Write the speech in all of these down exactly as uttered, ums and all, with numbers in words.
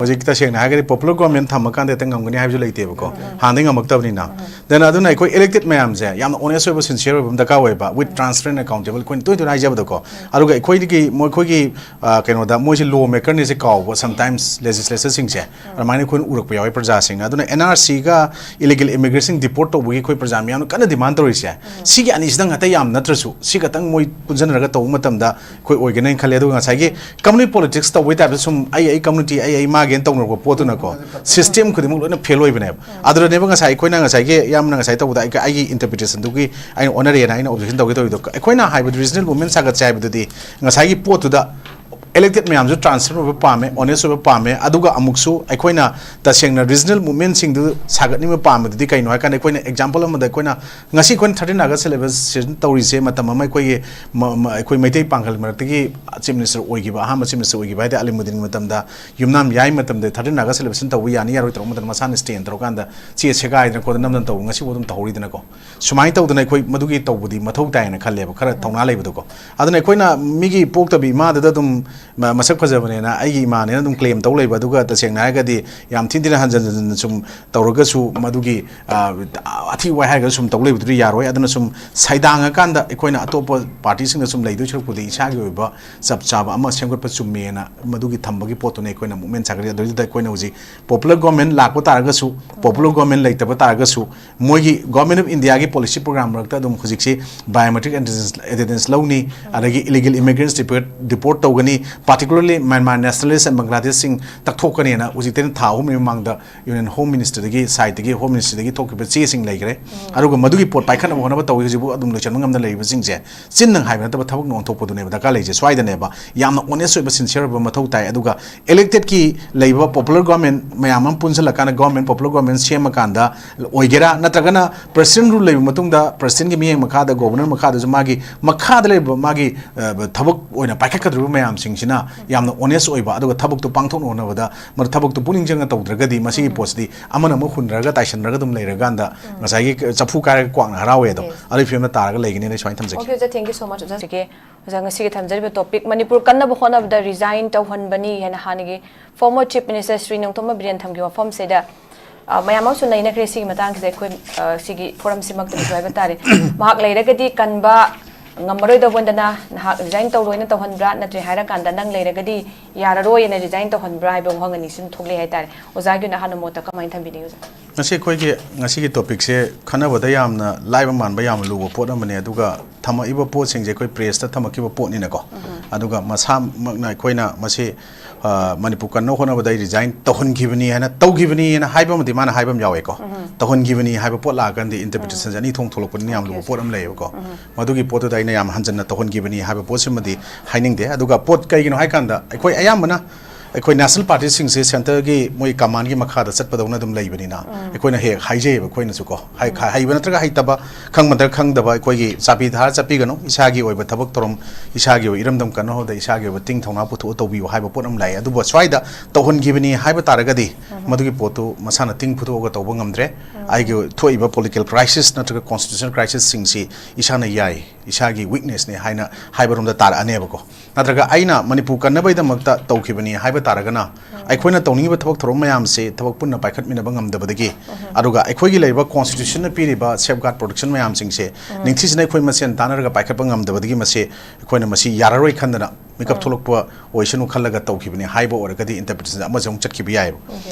ꯍꯧꯖꯤꯛ ꯇꯁꯦꯡꯅ ꯍꯥꯏꯔꯒꯗꯤ popular government ꯊꯝꯃꯀꯥꯟꯗ ꯍꯦꯛꯇ ꯉꯝꯒꯅꯤ ꯍꯥꯏꯕꯁꯨ ꯂꯩꯇꯦꯕꯀꯣ, ꯍꯥꯟꯅꯗꯤ ꯉꯝꯃꯛꯇꯕꯅꯤꯅ꯫ Then ꯑꯗꯨꯅ ꯑꯩꯈꯣꯏ elected ꯃꯌꯥꯝꯁꯦ ꯌꯥꯝꯅ honest ꯑꯣꯏꯕ, sincere ꯑꯣꯏꯕ ꯑꯃ ꯗꯔꯀꯥꯔ ꯑꯣꯏꯕ, with transparent, accountable, ꯑꯩꯈꯣꯏꯅ ꯇꯣꯏ ꯇꯣꯏꯅ ꯍꯥꯏꯖꯕꯗꯣꯀꯣ꯫ ꯑꯗꯨꯒ ꯑꯩꯈꯣꯏꯗꯒꯤ ꯃꯈꯣꯏꯒꯤ, ꯑ, ꯀꯩꯅꯣꯗ ꯃꯣꯏꯁꯦ law makerꯅꯦꯁꯦ ꯀꯥꯎꯕ sometimes legislatorꯁꯤꯡꯁꯦ ꯑꯗꯨꯃꯥꯏꯅ ꯑꯩꯈꯣꯏꯅ ꯎꯔꯛꯄ ꯌꯥꯎꯋꯦ ꯄ꯭ꯔꯖꯥꯁꯤꯡꯅ꯫ ꯑꯗꯨꯅ NRCꯒ illegal immigrantꯁꯤꯡ deport ꯇꯧꯕꯒꯤ ꯑꯩꯈꯣꯏ ꯄ꯭ꯔꯖꯥ ꯃꯌꯥꯝꯅ ꯀꯟꯅ demand ꯇꯧꯔꯤꯁꯦ, ꯁꯤꯒꯤ ꯑꯅꯤꯁꯤꯗꯪ ꯉꯥꯛꯇ ꯌꯥꯝ ꯅꯠꯇ꯭ꯔꯁꯨ, ꯁꯤ ꯈꯛꯇꯪ ꯃꯣꯏ ꯄꯨꯟꯁꯤꯟꯅꯔꯒ ꯇꯧꯕ ꯃꯇꯝꯗ ꯑꯩꯈꯣꯏ ꯑꯣꯏꯒꯅꯤ ꯈꯜꯂꯦ꯫ ꯑꯗꯨꯒ ꯉꯁꯥꯏꯒꯤ community politics ꯇꯧꯕꯒꯤ typeꯇ ꯁꯨꯝ ꯑꯩ, ꯑꯩ community, ꯑꯩ, ꯑꯩ ꯃꯥꯒꯦꯅ ꯇꯧꯅꯔꯛꯄ ꯄꯣꯠꯇꯨꯅꯀꯣ, system ꯈꯨꯗꯤꯡꯃꯛ ꯂꯣꯏꯅ fail ꯑꯣꯏꯕꯅꯦꯕ꯫ ꯑꯗꯨꯗꯅꯦꯕ ꯉꯁꯥꯏ ꯑꯩꯈꯣꯏꯅ ꯉꯁꯥꯏꯒꯤ ꯌꯥꯝꯅ ꯉꯁꯥꯏ ꯇꯧꯕꯗ ꯑꯩ, ꯑꯩꯒꯤ interpretationꯗꯨꯒꯤ ꯑꯩꯅ ꯑꯣꯟꯅꯔꯦꯅ ꯑꯩꯅ objection ꯇꯧꯒꯦ ꯇꯧꯔꯤꯗꯣ꯫ ꯑꯩꯈꯣꯏꯅ ꯍꯥꯏꯕ regional movement ꯁꯥꯒꯠꯁꯦ ꯍꯥꯏꯕꯗꯨꯗꯤ ꯉꯁꯥꯏꯒꯤ ꯄꯣꯠꯇꯨꯗ elected ꯃꯌꯥꯝꯁꯨ transparent ꯑꯣꯏꯕ ꯄꯥꯝꯃꯦ, honest ꯑꯣꯏꯕ ꯄꯥꯝꯃꯦ, ꯑꯗꯨꯒ ꯑꯃꯨꯛꯁꯨ ꯑꯩꯈꯣꯏꯅ ꯇꯁꯦꯡꯅ regional movementꯁꯤꯡꯗꯨ ꯁꯥꯒꯠꯅꯤꯡꯕ ꯄꯥꯝꯕꯗꯨꯗꯤ ꯀꯩꯅꯣ ꯍꯥꯏ ꯀꯥꯟꯗ, ꯑꯩꯈꯣꯏꯅ example ꯑꯃꯗ ꯑꯩꯈꯣꯏꯅ ꯉꯁꯤ ꯑꯩꯈꯣꯏꯅ thirteen August celebration ꯇꯧꯔꯤꯁꯦ, ꯃꯇꯝ ꯑꯃ ꯑꯩꯈꯣꯏꯒꯤ ꯃ-, ꯃ-, ꯑꯩꯈꯣꯏ ꯃꯩꯇꯩ ꯄꯥꯡꯒꯜ ꯃꯔꯛꯇꯒꯤ chief minister ꯑꯣꯏꯈꯤꯕ, ꯑꯍꯥꯟꯕ chief minister ꯑꯣꯏꯈꯤꯕ ꯍꯥꯏꯗꯤ ꯑꯂꯤꯃꯨꯗꯤꯟꯒꯤ ꯃꯇꯝꯗ ꯌꯨꯝꯅꯥꯝ ꯌꯥꯏ ꯃꯇꯝꯗ thirteen August celebration ꯇꯧꯕ ꯌꯥꯅꯤ ꯌꯥꯔꯣꯏ ꯇꯧꯔꯛꯄ ꯃꯇꯝꯗ ꯃꯁꯥꯅ stand ꯇꯧꯔꯀꯥꯟꯗ ꯆꯦ ꯁꯦꯒꯥꯏꯗꯅ ꯈꯣꯠꯇꯅ ꯅꯝꯗꯅ ꯇꯧꯕ, ꯉꯁꯤꯐꯥꯎ ꯑꯗꯨꯝ ꯇꯧꯍꯧꯔꯤꯗꯅꯀꯣ꯫ ꯁꯨꯃꯥꯏꯅ ꯇꯧꯗꯅ ꯑꯩꯈꯣꯏ ꯃꯗꯨꯒꯤ ꯇꯧꯕꯗꯤ ꯃꯊꯧ ꯇꯥꯏꯌꯦꯅ ꯈꯜꯂꯦꯕ, ꯈꯔ ꯊꯧꯅꯥ ꯂꯩꯕꯗꯣꯀꯣ꯫ ꯑꯗꯨꯅ ꯑꯩꯈꯣꯏꯅ ꯃꯤꯒꯤ ꯄꯣꯛꯇꯕ ꯏꯃꯥꯗꯨꯗ ꯑꯗꯨꯝ ꯃ-, ꯃꯁꯛ ꯐꯖꯕꯅꯦꯅ ꯑꯩꯒꯤ ꯏꯃꯥꯅꯦꯅ ꯑꯗꯨꯝ claim ꯇꯧ ꯂꯩꯕ, ꯑꯗꯨꯒ ꯇꯁꯦꯡꯅ ꯍꯥꯏꯔꯒꯗꯤ ꯌꯥꯝ ꯊꯤꯟ ꯊꯤꯅ ꯍꯟꯖꯟ ꯍꯟꯖꯟꯅ ꯁꯨꯝ ꯇꯧꯔꯒꯁꯨ ꯃꯗꯨꯒꯤ, ꯑ, ꯑꯊꯤ ꯋꯥꯏ ꯍꯥꯏꯔꯒ ꯁꯨꯝ ꯇꯧ ꯂꯩꯕꯗꯨꯗꯤ ꯌꯥꯔꯣꯏ꯫ ꯑꯗꯨꯅ ꯁꯨꯝ ꯁꯩꯗꯥꯡꯉꯀꯥꯟꯗ ꯑꯩꯈꯣꯏꯅ ꯑꯇꯣꯞꯄ partyꯁꯤꯡꯗ ꯁꯨꯝ ꯂꯩꯗꯣꯏ ꯁꯔꯨꯛꯄꯨꯗꯤ ꯏꯁꯥꯒꯤ ꯑꯣꯏꯕ ꯆꯞ ꯆꯥꯕ ꯑꯃ ꯁꯦꯝꯒꯠꯄ ꯆꯨꯝꯃꯦꯅ ꯃꯗꯨꯒꯤ ꯊꯝꯕꯒꯤ ꯄꯣꯠꯇꯨꯅ ꯑꯩꯈꯣꯏꯅ movement ꯁꯥꯒꯠꯂꯤ꯫ ꯑꯗꯨꯗꯩꯗꯨꯗ ꯑꯩꯈꯣꯏꯅ ꯍꯧꯖꯤꯛ popular government ꯂꯥꯛꯄ ꯇꯥꯔꯒꯁꯨ, popular government ꯂꯩꯇꯕ ꯇꯥꯔꯒꯁꯨ, ꯃꯣꯏꯒꯤ Government of Indiaꯒꯤ policy program ꯃꯔꯛꯇ ꯑꯗꯨꯝ ꯍꯧꯖꯤꯛꯁꯤ biometric attendance, attendance ꯂꯧꯅꯤ, ꯑꯗꯒꯤ illegal immigrants deport, deport ꯇꯧꯒꯅꯤ, particularly Myanmar nationalist and Bangladeshꯁꯤꯡ ꯇꯛꯊꯣꯛꯀꯅꯤꯅ ꯍꯧꯖꯤꯛꯇꯩꯅ ꯊꯥ ꯑꯍꯨꯝꯒꯤ ꯃꯃꯥꯡꯗ Union Home Ministerꯗꯒꯤ sideꯇꯒꯤ, Home Ministryꯗꯒꯤ ꯊꯣꯛꯈꯤꯕ ꯆꯦꯁꯤꯡ ꯂꯩꯈ꯭ꯔꯦ꯫ ꯑꯗꯨꯒ ꯃꯗꯨꯒꯤ ꯄꯣꯠ ꯄꯥꯏꯈꯠꯅꯕ ꯍꯣꯠꯅꯕ ꯇꯧꯋꯤ꯫ ꯍꯧꯖꯤꯛꯐꯥꯎ ꯑꯗꯨꯝ ꯂꯣꯏꯁꯤꯟꯕ ꯉꯝꯗꯅ ꯂꯩꯔꯤꯕꯁꯤꯡꯁꯦ ꯆꯤꯟꯗꯪ ꯍꯥꯏꯕ ꯅꯠꯇꯕ ꯊꯕꯛꯅ ꯑꯣꯟꯊꯣꯛꯄꯗꯨꯅꯦꯕ ꯗꯔꯀꯥꯔ ꯂꯩꯔꯤꯁꯦ꯫ ꯁ꯭ꯋꯥꯏꯗꯅꯦꯕ ꯌꯥꯝꯅ honest ꯑꯣꯏꯕ, sincere ꯑꯣꯏꯕ ꯃꯊꯧ ꯇꯥꯏ꯫ ꯑꯗꯨꯒ electedꯀꯤ ꯂꯩꯕ popular government ꯃꯌꯥꯝ ꯑꯃ ꯄꯨꯟꯁꯤꯜꯂꯀꯥꯟꯗ government, popular government ꯁꯦꯝꯃꯀꯥꯟꯗ ꯑꯣꯏꯒꯦꯔꯥ, ꯅꯠꯇ꯭ꯔꯒꯅ president rule ꯂꯩꯕ ꯃꯇꯨꯡꯗ presidentꯀꯤ ꯃꯤꯠꯌꯦꯡ ꯃꯈꯥꯗ, governor ꯃꯈꯥꯗꯁꯨ ꯃꯥꯒꯤ ꯃꯈꯥꯗ ꯂꯩꯔꯤꯕ ꯃꯥꯒꯤ, ꯑ, ꯊꯕꯛ ꯑꯣꯏꯅ ꯄꯥꯏꯈꯠꯀꯗꯧꯔꯤꯕ ꯃꯌꯥꯝꯁꯤꯡ ꯁꯤꯅ ꯌꯥꯝꯅ ꯑꯣꯅꯦꯁ ꯑꯣꯏꯕ, ꯑꯗꯨꯒ ꯊꯕꯛꯇꯨ ꯄꯥꯡꯊꯣꯛꯅ ꯍꯣꯠꯅꯕꯗ ꯃꯗꯨ ꯊꯕꯛꯇꯨ ꯄꯨꯛꯅꯤꯡ ꯆꯪꯅ ꯇꯧꯗ꯭ꯔꯒꯗꯤ ꯃꯁꯤꯒꯤ ꯄꯣꯠꯁꯤꯗꯤ ꯑꯃꯅ ꯑꯃ ꯍꯨꯟꯅꯔꯒ ꯇꯥꯏꯁꯟꯅꯔꯒ ꯑꯗꯨꯝ ꯂꯩꯔꯀꯥꯟꯗ ꯉꯁꯥꯏꯒꯤ ꯆꯐꯨ ꯀꯥꯏꯔꯒ ꯀ꯭ꯋꯥꯛꯅ ꯍꯔꯥꯎꯋꯦ ꯑꯗꯣ꯫ Yes. ꯑꯗꯨꯒꯤ ꯐꯤꯕꯝꯗ ꯇꯥꯔꯒ ꯂꯩꯒꯅꯤꯅ ꯑꯩ ꯁꯨꯃꯥꯏꯅ ꯊꯝꯖꯒꯦ꯫ Okay, ꯑꯣꯖꯥ, thank you so much, ꯑꯣꯖꯥ꯫ ꯁꯤꯒꯤ, ꯑꯣꯖꯥ, ꯉꯁꯤꯒꯤ ꯊꯝꯖꯔꯤꯕ topic, ꯃꯅꯤꯄꯨꯔ ꯀꯟꯅꯕ ꯍꯣꯠꯅꯕꯗ resign ꯇꯧꯍꯟꯕꯅꯤ ꯍꯥꯏꯅ ꯍꯥꯟꯅꯒꯤ former Chief Minister Shri Nongthombam Biren ꯊꯝꯈꯤꯕ ꯋꯥꯐꯝꯁꯤꯗ, ꯑ, ꯃꯌꯥꯝ ꯑꯃꯁꯨ ꯅꯩꯅꯈ꯭ꯔꯦ꯫ ꯁꯤꯒꯤ ꯃꯇꯥꯡꯁꯤꯗ ꯑꯩꯈꯣꯏ, ꯑ, ꯁꯤꯒꯤ forum ꯁꯤꯃꯛꯇꯁꯨ ꯍꯥꯏꯕ ꯇꯥꯔꯦ꯫ ꯃꯍꯥꯛ ꯂꯩꯔꯒꯗꯤ ꯀꯟꯕ ꯉꯝꯃꯔꯣꯏꯗꯧꯕꯗꯅ ꯅꯍꯥꯛ resign ꯇꯧꯔꯣꯏꯅ ꯇꯧꯍꯟꯕ꯭ꯔꯥ, ꯅꯠꯇ꯭ꯔꯦ ꯍꯥꯏꯔꯀꯥꯟꯗ ꯅꯪ ꯂꯩꯔꯒꯗꯤ ꯌꯥꯔꯔꯣꯏꯅ resign ꯇꯧꯍꯟꯕ꯭ꯔꯥ ꯍꯥꯏꯕ ꯋꯥꯍꯪ ꯑꯅꯤ ꯁꯨꯝ ꯊꯣꯛꯂꯛꯑꯦ ꯍꯥꯏꯇꯥꯔꯦ꯫ ꯑꯣꯖꯥꯒꯤ ꯑꯣꯏꯅ ꯑꯍꯥꯟꯕ ꯃꯣꯠꯇ ꯀꯃꯥꯏꯅ ꯊꯝꯕꯤꯅꯤꯡꯉꯤ, ꯑꯣꯖꯥ? ꯉꯁꯤ ꯑꯩꯈꯣꯏꯒꯤ ꯉꯁꯤꯒꯤ topicꯁꯦ ꯈꯟꯅꯕꯗ ꯌꯥꯝꯅ ꯂꯥꯏꯕ ꯃꯥꯟꯕ, ꯌꯥꯝꯅ ꯂꯨꯕ ꯄꯣꯠ ꯑꯃꯅꯤ꯫ ꯑꯗꯨꯒ ꯊꯝꯃꯛꯏꯕ ꯄꯣꯠꯁꯤꯡꯁꯦ ꯑꯩꯈꯣꯏ pressꯇ ꯊꯝꯃꯛꯈꯤꯕ ꯄꯣꯠꯅꯤꯅꯀꯣ꯫ ꯑꯗꯨꯒ ꯃꯁꯥꯃꯛꯅ ꯑꯩꯈꯣꯏꯅ ꯃꯁꯤ, ꯑ, ꯃꯅꯤꯄꯨꯔ ꯀꯟꯅ ꯍꯣꯠꯅꯕꯗ ꯑꯩ resign ꯇꯧꯍꯟꯈꯤꯕꯅꯤ ꯍꯥꯏꯅ, ꯇꯧꯈꯤꯕꯅꯤ ꯍꯥꯏꯅ ꯍꯥꯏꯕ ꯑꯃꯗꯤ ꯃꯥꯅ ꯍꯥꯏꯕ ꯑꯃ ꯌꯥꯎꯋꯦꯀꯣ꯫ ꯇꯧꯍꯟꯈꯤꯕꯅꯤ ꯍꯥꯏꯕ ꯄꯣꯠ ꯂꯥꯛꯑꯀꯥꯟꯗꯤ interpretationꯁꯦ ꯑꯅꯤ ꯊꯣꯛꯅ ꯊꯣꯛꯂꯛꯄꯅꯤꯅ ꯌꯥꯝ ꯂꯨꯕ ꯄꯣꯠ ꯑꯃ ꯂꯩꯌꯦꯕꯀꯣ꯫ ꯃꯗꯨꯒꯤ ꯄꯣꯠꯇꯨꯗ ꯑꯩꯅ ꯌꯥꯝ ꯍꯟꯖꯟꯅ ꯇꯧꯍꯟꯈꯤꯕꯅꯤ ꯍꯥꯏꯕ ꯄꯣꯠꯁꯤꯃꯗꯤ ꯍꯥꯏꯅꯤꯡꯗꯦ꯫ ꯑꯗꯨꯒ ꯄꯣꯠ ꯀꯩꯒꯤꯅꯣ ꯍꯥꯏꯀꯥꯟꯗ, ꯑꯩꯈꯣꯏ ꯑꯌꯥꯝꯕꯅ ꯑꯩꯈꯣꯏ national partyꯁꯤꯡꯁꯦ centreꯒꯤ ꯃꯣꯏ commandꯒꯤ ꯃꯈꯥꯗ ꯆꯠꯄꯗꯧꯅ ꯑꯗꯨꯝ ꯂꯩꯕꯅꯤꯅ, ꯑꯩꯈꯣꯏꯅ ꯍꯦꯛ ꯍꯥꯏꯖꯩꯌꯦꯕ ꯑꯩꯈꯣꯏꯅꯁꯨꯀꯣ, ꯍꯩ-, ꯍꯩꯕ ꯅꯠꯇ꯭ꯔꯒ ꯍꯩꯇꯕ, ꯈꯪꯕ ꯅꯠꯇ꯭ꯔꯒ ꯈꯪꯗꯕ, ꯑꯩꯈꯣꯏꯒꯤ ꯆꯥꯕꯤ ꯊꯥꯔ ꯆꯠꯄꯤꯒꯅꯨ, ꯏꯁꯥꯒꯤ ꯑꯣꯏꯕ ꯊꯕꯛ ꯊꯧꯔꯝ, ꯏꯁꯥꯒꯤ ꯑꯣꯏꯕ ꯏꯔꯝꯗꯝ ꯀꯟꯅ ꯍꯣꯠꯅꯕꯗ ꯏꯁꯥꯒꯤ ꯑꯣꯏꯕ ꯇꯤꯡ ꯊꯧꯅꯥ ꯄꯨꯊꯣꯛꯑ ꯇꯧꯕꯤꯌꯨ ꯍꯥꯏꯕ ꯄꯣꯠ ꯑꯃ ꯂꯥꯛꯑꯦ꯫ ꯑꯗꯨꯕꯨ ꯁ꯭ꯋꯥꯏꯗ ꯇꯧꯍꯟꯈꯤꯕꯅꯤ ꯍꯥꯏꯕ ꯇꯥꯔꯒꯗꯤ, ꯃꯗꯨꯒꯤ ꯄꯣꯠꯇꯨ ꯃꯁꯥꯅ ꯇꯤꯡ ꯐꯨꯊꯣꯛꯑꯒ ꯇꯧꯕ ꯉꯝꯗ꯭ꯔꯦ꯫ ꯑꯩꯒꯤ ꯊꯣꯛꯏꯕ political crisis ꯅꯠꯇ꯭ꯔꯒ constitutional crisisꯁꯤꯡꯁꯤ ꯏꯁꯥꯅ ꯌꯥꯏ, ꯏꯁꯥꯒꯤ weaknessꯅꯤ ꯍꯥꯏꯅ ꯍꯥꯏꯕꯔꯣꯝꯗ ꯇꯥꯔꯛꯑꯅꯦꯕꯀꯣ꯫ ꯅꯠꯇ꯭ꯔꯒ ꯑꯩꯅ ꯃꯅꯤꯄꯨꯔ ꯀꯟꯅꯕꯒꯤꯗꯃꯛꯇ ꯇꯧꯈꯤꯕꯅꯤ ꯍꯥꯏꯕ ꯇꯥꯔꯒꯅ, ꯑꯩꯈꯣꯏꯅ ꯇꯧꯅꯤꯡꯉꯤꯕ ꯊꯕꯛ ꯊꯧꯔꯝ ꯃꯌꯥꯝꯁꯦ ꯊꯕꯛ ꯄꯨꯟꯅ ꯄꯥꯏꯈꯠꯃꯤꯟꯅꯕ ꯉꯝꯗꯕꯗꯒꯤ, ꯑꯗꯨꯒ ꯑꯩꯈꯣꯏꯒꯤ ꯂꯩꯔꯤꯕ constitutionꯅ ꯄꯤꯔꯤꯕ safeguard protection ꯃꯌꯥꯝꯁꯤꯡꯁꯦ ꯅꯤꯡꯊꯤꯖꯅ ꯑꯩꯈꯣꯏ ꯃꯁꯦꯟ ꯇꯥꯟꯅꯔꯒ ꯄꯥꯏꯈꯠꯄ ꯉꯝꯗꯕꯗꯒꯤ ꯃꯁꯤ ꯑꯩꯈꯣꯏꯅ ꯃꯁꯤ ꯌꯥꯔꯔꯣꯏ ꯈꯟꯗꯅ ꯃꯤꯀꯞ ꯊꯣꯛꯂꯛꯄ ꯑꯣꯏꯁꯅꯨ ꯈꯜꯂꯒ ꯇꯧꯈꯤꯕꯅꯤ ꯍꯥꯏꯕ ꯑꯣꯏꯔꯒꯗꯤ interpretation ꯑꯃꯁꯨ ꯑꯃꯨꯛ ꯆꯠꯈꯤꯕ ꯌꯥꯏꯑꯕ꯫